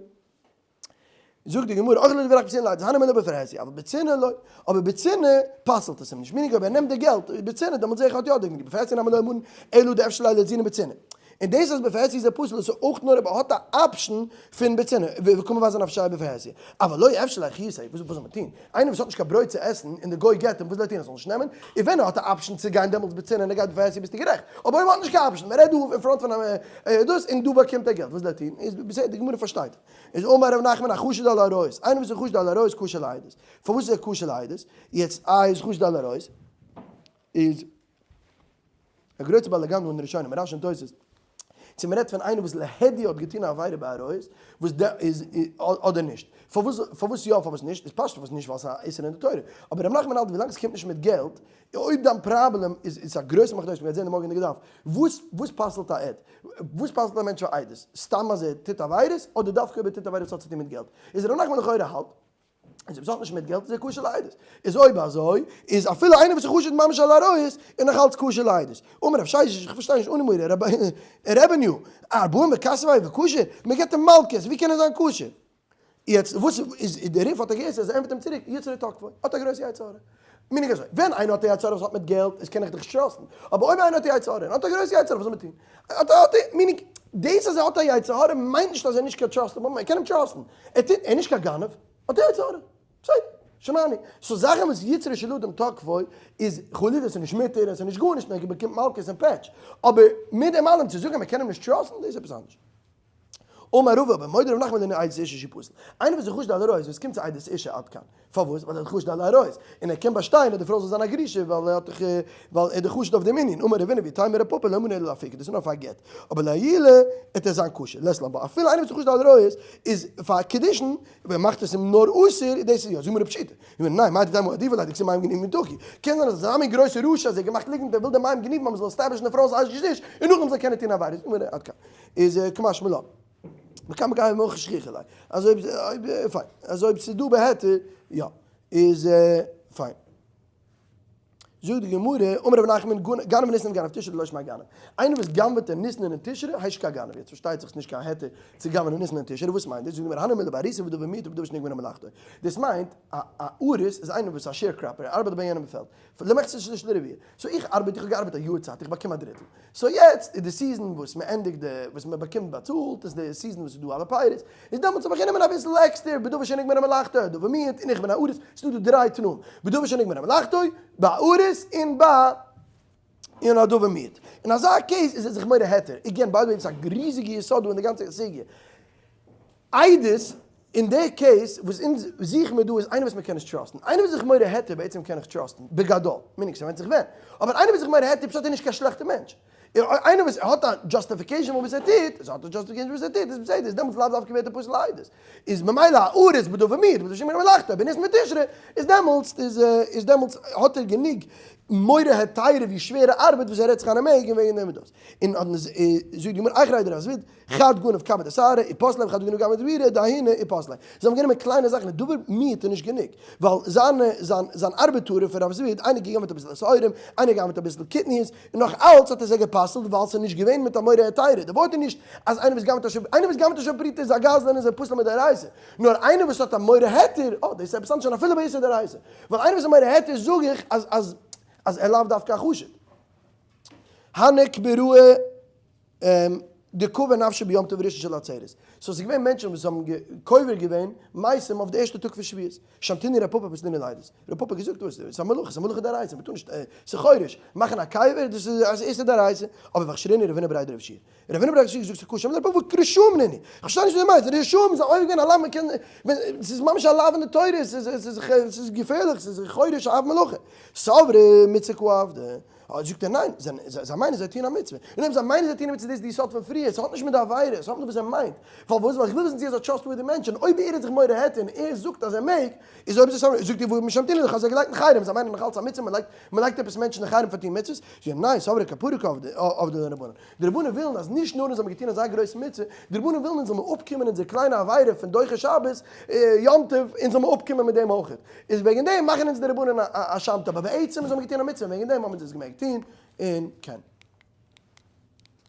זאגט די גמרא, אוכלי דבר אחר פסולין לעדות, הני מילי בפרהסיא, אבל בצנעה לא, אבער בצנעה פסל'ט עס אים נישט, meaning אויב ער נעמט די געלט בצנעה, דעמאלט זעה איך ער האט יא dignity, בפרהסיא נמי לא אמרן אלא דאפשר ליה לאתזוני בצנעה. און דאס אז בפרהסיא איז ער פסול איז אויך נאר אויב ער האט א option פון בצנעה, וקא מבזה נפשיה בפרהסיא, אבל לא אפשר ליה חיותיה, וואס זאל מען טון? איינער וואס האט נישט קיין ברויט צו עסן און די גוי געט אים, וואס זאל ער טון? ער זאל נישט נעמען? און ווען ער האט א option צו גיין דעמאלטס בצנעה און ער גייט בפרהסיא ביסטו גערעכט, אבער אויב ער האט נישט קיין option, מען רעדט דא אין front פון א דאס און דא באקומט ער געלט, וואס זאל ער טון? איז בסדר די גמרא פארשטייט. איז אמר ר' נחמן החשוד על העריות, איינער וואס איז חשוד על העריות כשר לעדות. פארוואס איז ער כשר לעדות? יעצט איי איז חשוד על העריות איז א גרויסע באלאגאן דא אין די ראשונים, רש"י און תוס', צו מען רעדט פון איינער וואס להדיא האט געטון א עבירה בעריות, וואס די איז אדער נישט. פארוואס פארוואס יא פארוואס נישט, איז פשט פארוואס נישט ווייל ס'איז א איסור אין די תורה. אבער ר' נחמן האלט ווילאנג ס'קומט נישט מיט געלט, אויב דיין פראבלעם איז איז א גרויסע מחלוקת, מ'גייט זען די מארגענדיגע דף, וואס וואס פסל'ט א עד? וואס פסל'ט א מענטש פאר עדות? סתם אז ער טוט עבירות, אדער דווקא אויב ער טוט עבירות האט צוטון מיט געלט? איז ר' נחמן לכאורה האלט. איז אויב ס'האט נישט מיט געלט איז ער כשר לעדות. איז אויב אזוי איז אפילו איינער וואס איז חשוד ממש על עריות איז נאך אלץ כשר לעדות. אמר רב ששת איך פארשטיי נישט אנא מורי רבניו ארבעים וכסף וכשר, מ'געט אים מלקות, ווי קען ער זיין כשר? יעצט וואס איז די ריף האט ער געהערט אז ער ענטפערט אים צוריק יצרו תקפו האט א גרויסע יצר הרע. מיין איך אזוי, ווען איינער האט א יצר הרע וואס האט מיט געלט איז קען איך דיך טראסטן, אבער אויב איינער האט א יצר הרע און האט א גרויסע יצר הרע וואס זאל מען טון? האט האט מיין איך, דאס אז ער האט א יצר הרע מיינט נישט אז ער איז נישט קיין trustable, מען קען אים טראסטן, ער טוט, ער איז נישט קיין גנב, האט א יצר הרע, בסדר, שמעני. so זאכן וואס יצרו של אדם תקפו איז חלילה עס איז נישט מותר, עס איז נישט גארנישט, און ער באקומט מלקות און פעטש, אבער מיט דעם אלעם צו זאגן אז מען קען אים נישט טראסטן דאס איז עפעס אנדערש. אמר רבא במודה רב נחמן לענין עדות אשה שהוא פסול. איינער וואס איז חשוד על עריות ווען עס קומט צו עדות אשה עד כאן. פארוואס? ווייל ער איז חשוד על עריות. און ער קען באשטיין אז די פרוי זאל זיין א גרושה ווייל ער האט דאך ווייל ער איז דאך חשוד אויף דעם ענין. אמר רבינא ואיתימא רב פפא לא אמרן אלא לאפוקי דאס איז נאר פאר א גט. אבער לעילה וועט ער זיין כשר. לית לן בה. אפילו איינער וואס איז חשוד על עריות איז פאר קידושין ווען מאכט עס אים נאר אסור איז דאס איז יא. זאג מיר פשיטא. ניין, מהו דתימא עדיפא ליה דכתיב מים גנובים ימתקו. קען זיין אז אזא מין גרויסע רשע אז ער האט געמאכט ליגנט ער וויל די מים גנובים אז מען זאל עסטעבלישן די פרוי איז אשת איש און נאכדעם זאל קענען טון עבירות. אמר עד כאן. איז קא משמע לן. מכאן בגאי מוח שכיח אליי. אז אויב אויב פיין. אז אויב ס'איז דא בהיתר, יא. איז פיין. זאגט די גמרא, אמר רב נחמן, גנב ניסן וגנב תשרי דלא שמיה גנב. איינער וואס גנב'עט אין ניסן און אין תשרי הייסט קיין גנב. יעצט פארשטייט זיך ס'נישט קיין היתר צו גנב'ענען ניסן און תשרי. וואס מיינט דאס? זאגט די גמרא, הני מילי באריסא ובדבר מועט ובדבר שנגמרה מלאכתו. דאס מיינט, א א אריס איז איינער וואס א sharecropper, ער ארבעט ביי יענעם אין פעלד. למחצה שליש לרביע. so איך ארבעט, איך האב געארבעט א יאר צייט, איך באקום א דריטל. so יעצט איז די season וואס מען ענדיגט די, וואס מען באקומט באצאלט, איז די season וואס איז דא אלע פירות, איז דעמאלטס האב איך גענומען אביסל עקסטער, בדבר שנגמרה מלאכתו, דבר מועט, און איך בין א אריס, ס'איז דא דא דריי תנאים, בדבר שנגמרה מלאכתו, ביי א אריס, און ביי און א דבר מועט. אין אזא case איז ער זיך מורה היתר. again, by the way, דאס איז א ריזיגע יסוד דא אין די גאנצע סוגיא. עדות, אין די case וואס אונז זוכן מיר דא איז איינער וואס מען קען נישט טראסטן. איינער וואס איז זיך מורה היתר בעצם קען איך טראסטן, בגדול, meaning ס'ווענדט זיך ווען. אבער איינער וואס איז זיך מורה היתר פשט ער איז נישט קיין שלעכטע מענטש. איינער וואס האט א justification פאר וואס ער טוט, עס האט א justification וואס ער טוט, איז בסדר, איז דעמאלטס לאו דווקא ווערט ער פסול לעדות. איז ממילא א אריס בדבר מועט, בדבר שנגמרה מלאכתו, בניסן ותשרי, איז דעמאלטס איז איז דעמאלטס האט ער גענוג מורה היתר ווי שווערע ארבעט וואס ער רעדט זיך איין ער מעג און וועגן דעם איז דאס. און זאגט די גמרא אחרי דרב זביד, חד גנב קמא דשערי ופסליה וחד גנב קמא דבירא דהאיני ופסליה. זיי האבן גענומען קליינע זאכן און דבר מועט איז נישט גענוג, ווייל זיין זיין זיין ארבעטארער פון רב זביד, איינער געגנבעט אביסל שעורים, איינער געגנבעט אביסל קטניות, און נאך אלץ האט ער זיי גע'פסל'ט ווייל ס'איז נישט געווען מיט א מורה היתירה. די ווארט איז נישט אז איינער וואס גנב'ט א שווה, איינער וואס גנב'ט א שווה פרוטה איז א גזלן און זיי פסל'ן מדאורייתא, נאר איינער וואס האט א מורה היתר, אה דאס איז עפעס אנדערש שוין אפילו ביי איסור דאורייתא, ווייל איינער וואס איז מורה היתר זאג איך אז אז אז ער לאו דווקא א חשוד. הנק ברוה. דקבר נפשיה ביום טוב ראשון של עצרת. so ס'איז געווען מענטשן וואס האבן קובר געווען מתים אויף די ערשטע טאג פון שבועות. שמעתינהו רב פפא פסלינהו לעדות. רב פפא האט געזאגט וואס איז א מלאכה, ס'איז א מלאכה דאורייתא, מ'טאר נישט, ס'איז חורש, מאכן א קבר דאס איז איסור דאורייתא. אבער ואכשרינהו רב הונא בריה דרב יהושע. רב הונא בריה דרב יהושע האט געזאגט ס'איז כשר, אמר רב פפא רשעים נינהו. כ'פארשטיי נישט וואס דו מיינסט, רשעים זענען עובר געווען א לאו, מ'קען, ס'איז ממש א לאו אין די תורה, ס'איז געפערליך, ס'איז חורש אב מלאכה. סברי מצוה קא עבדי. זאגט ער ניין, זיי מיינען זיי טוען א מצוה, און אויב זיי מיינען זיי טוען א מצוה דאס איז די יסוד פון פריער, ס'האט נישט מיט די עבירה, ס'האט מיט וואס ער מיינט, פארוואס? ווייל איך וויל וויסן צו ער איז א trustworthy מענטש, און אויב ער איז זיך מורה היתר און ער זאגט אז ער מעג, איז אויב זיי זאגט איר וואו משמתין לך אז ער געלייגט אין חרם, זיי מיינען נאך אלץ א מצוה, מען לייגט מען לייגט עפעס מענטשן אין חרם פאר טון מצוות, זאגט ער ניין, סברי כפרה קא עבדי לרבנן, די רבנן ווילן אז נישט נאר אונז האבן געטון אזא גרויסע מצוה, די רבנן ווילן אונז זאל מען אפקומען אונזער קליינע עבירה פון דוחה שבת, יום טוב, אונז זאל מען אפקומען מיט דעם אויכעט. איז וועגן דעם מאכן אונז די רבנן א שמתא, אבער בעצם אונז האבן געטון א מצוה און וועגן דעם האבן אונז עס געמעגט טון און קען.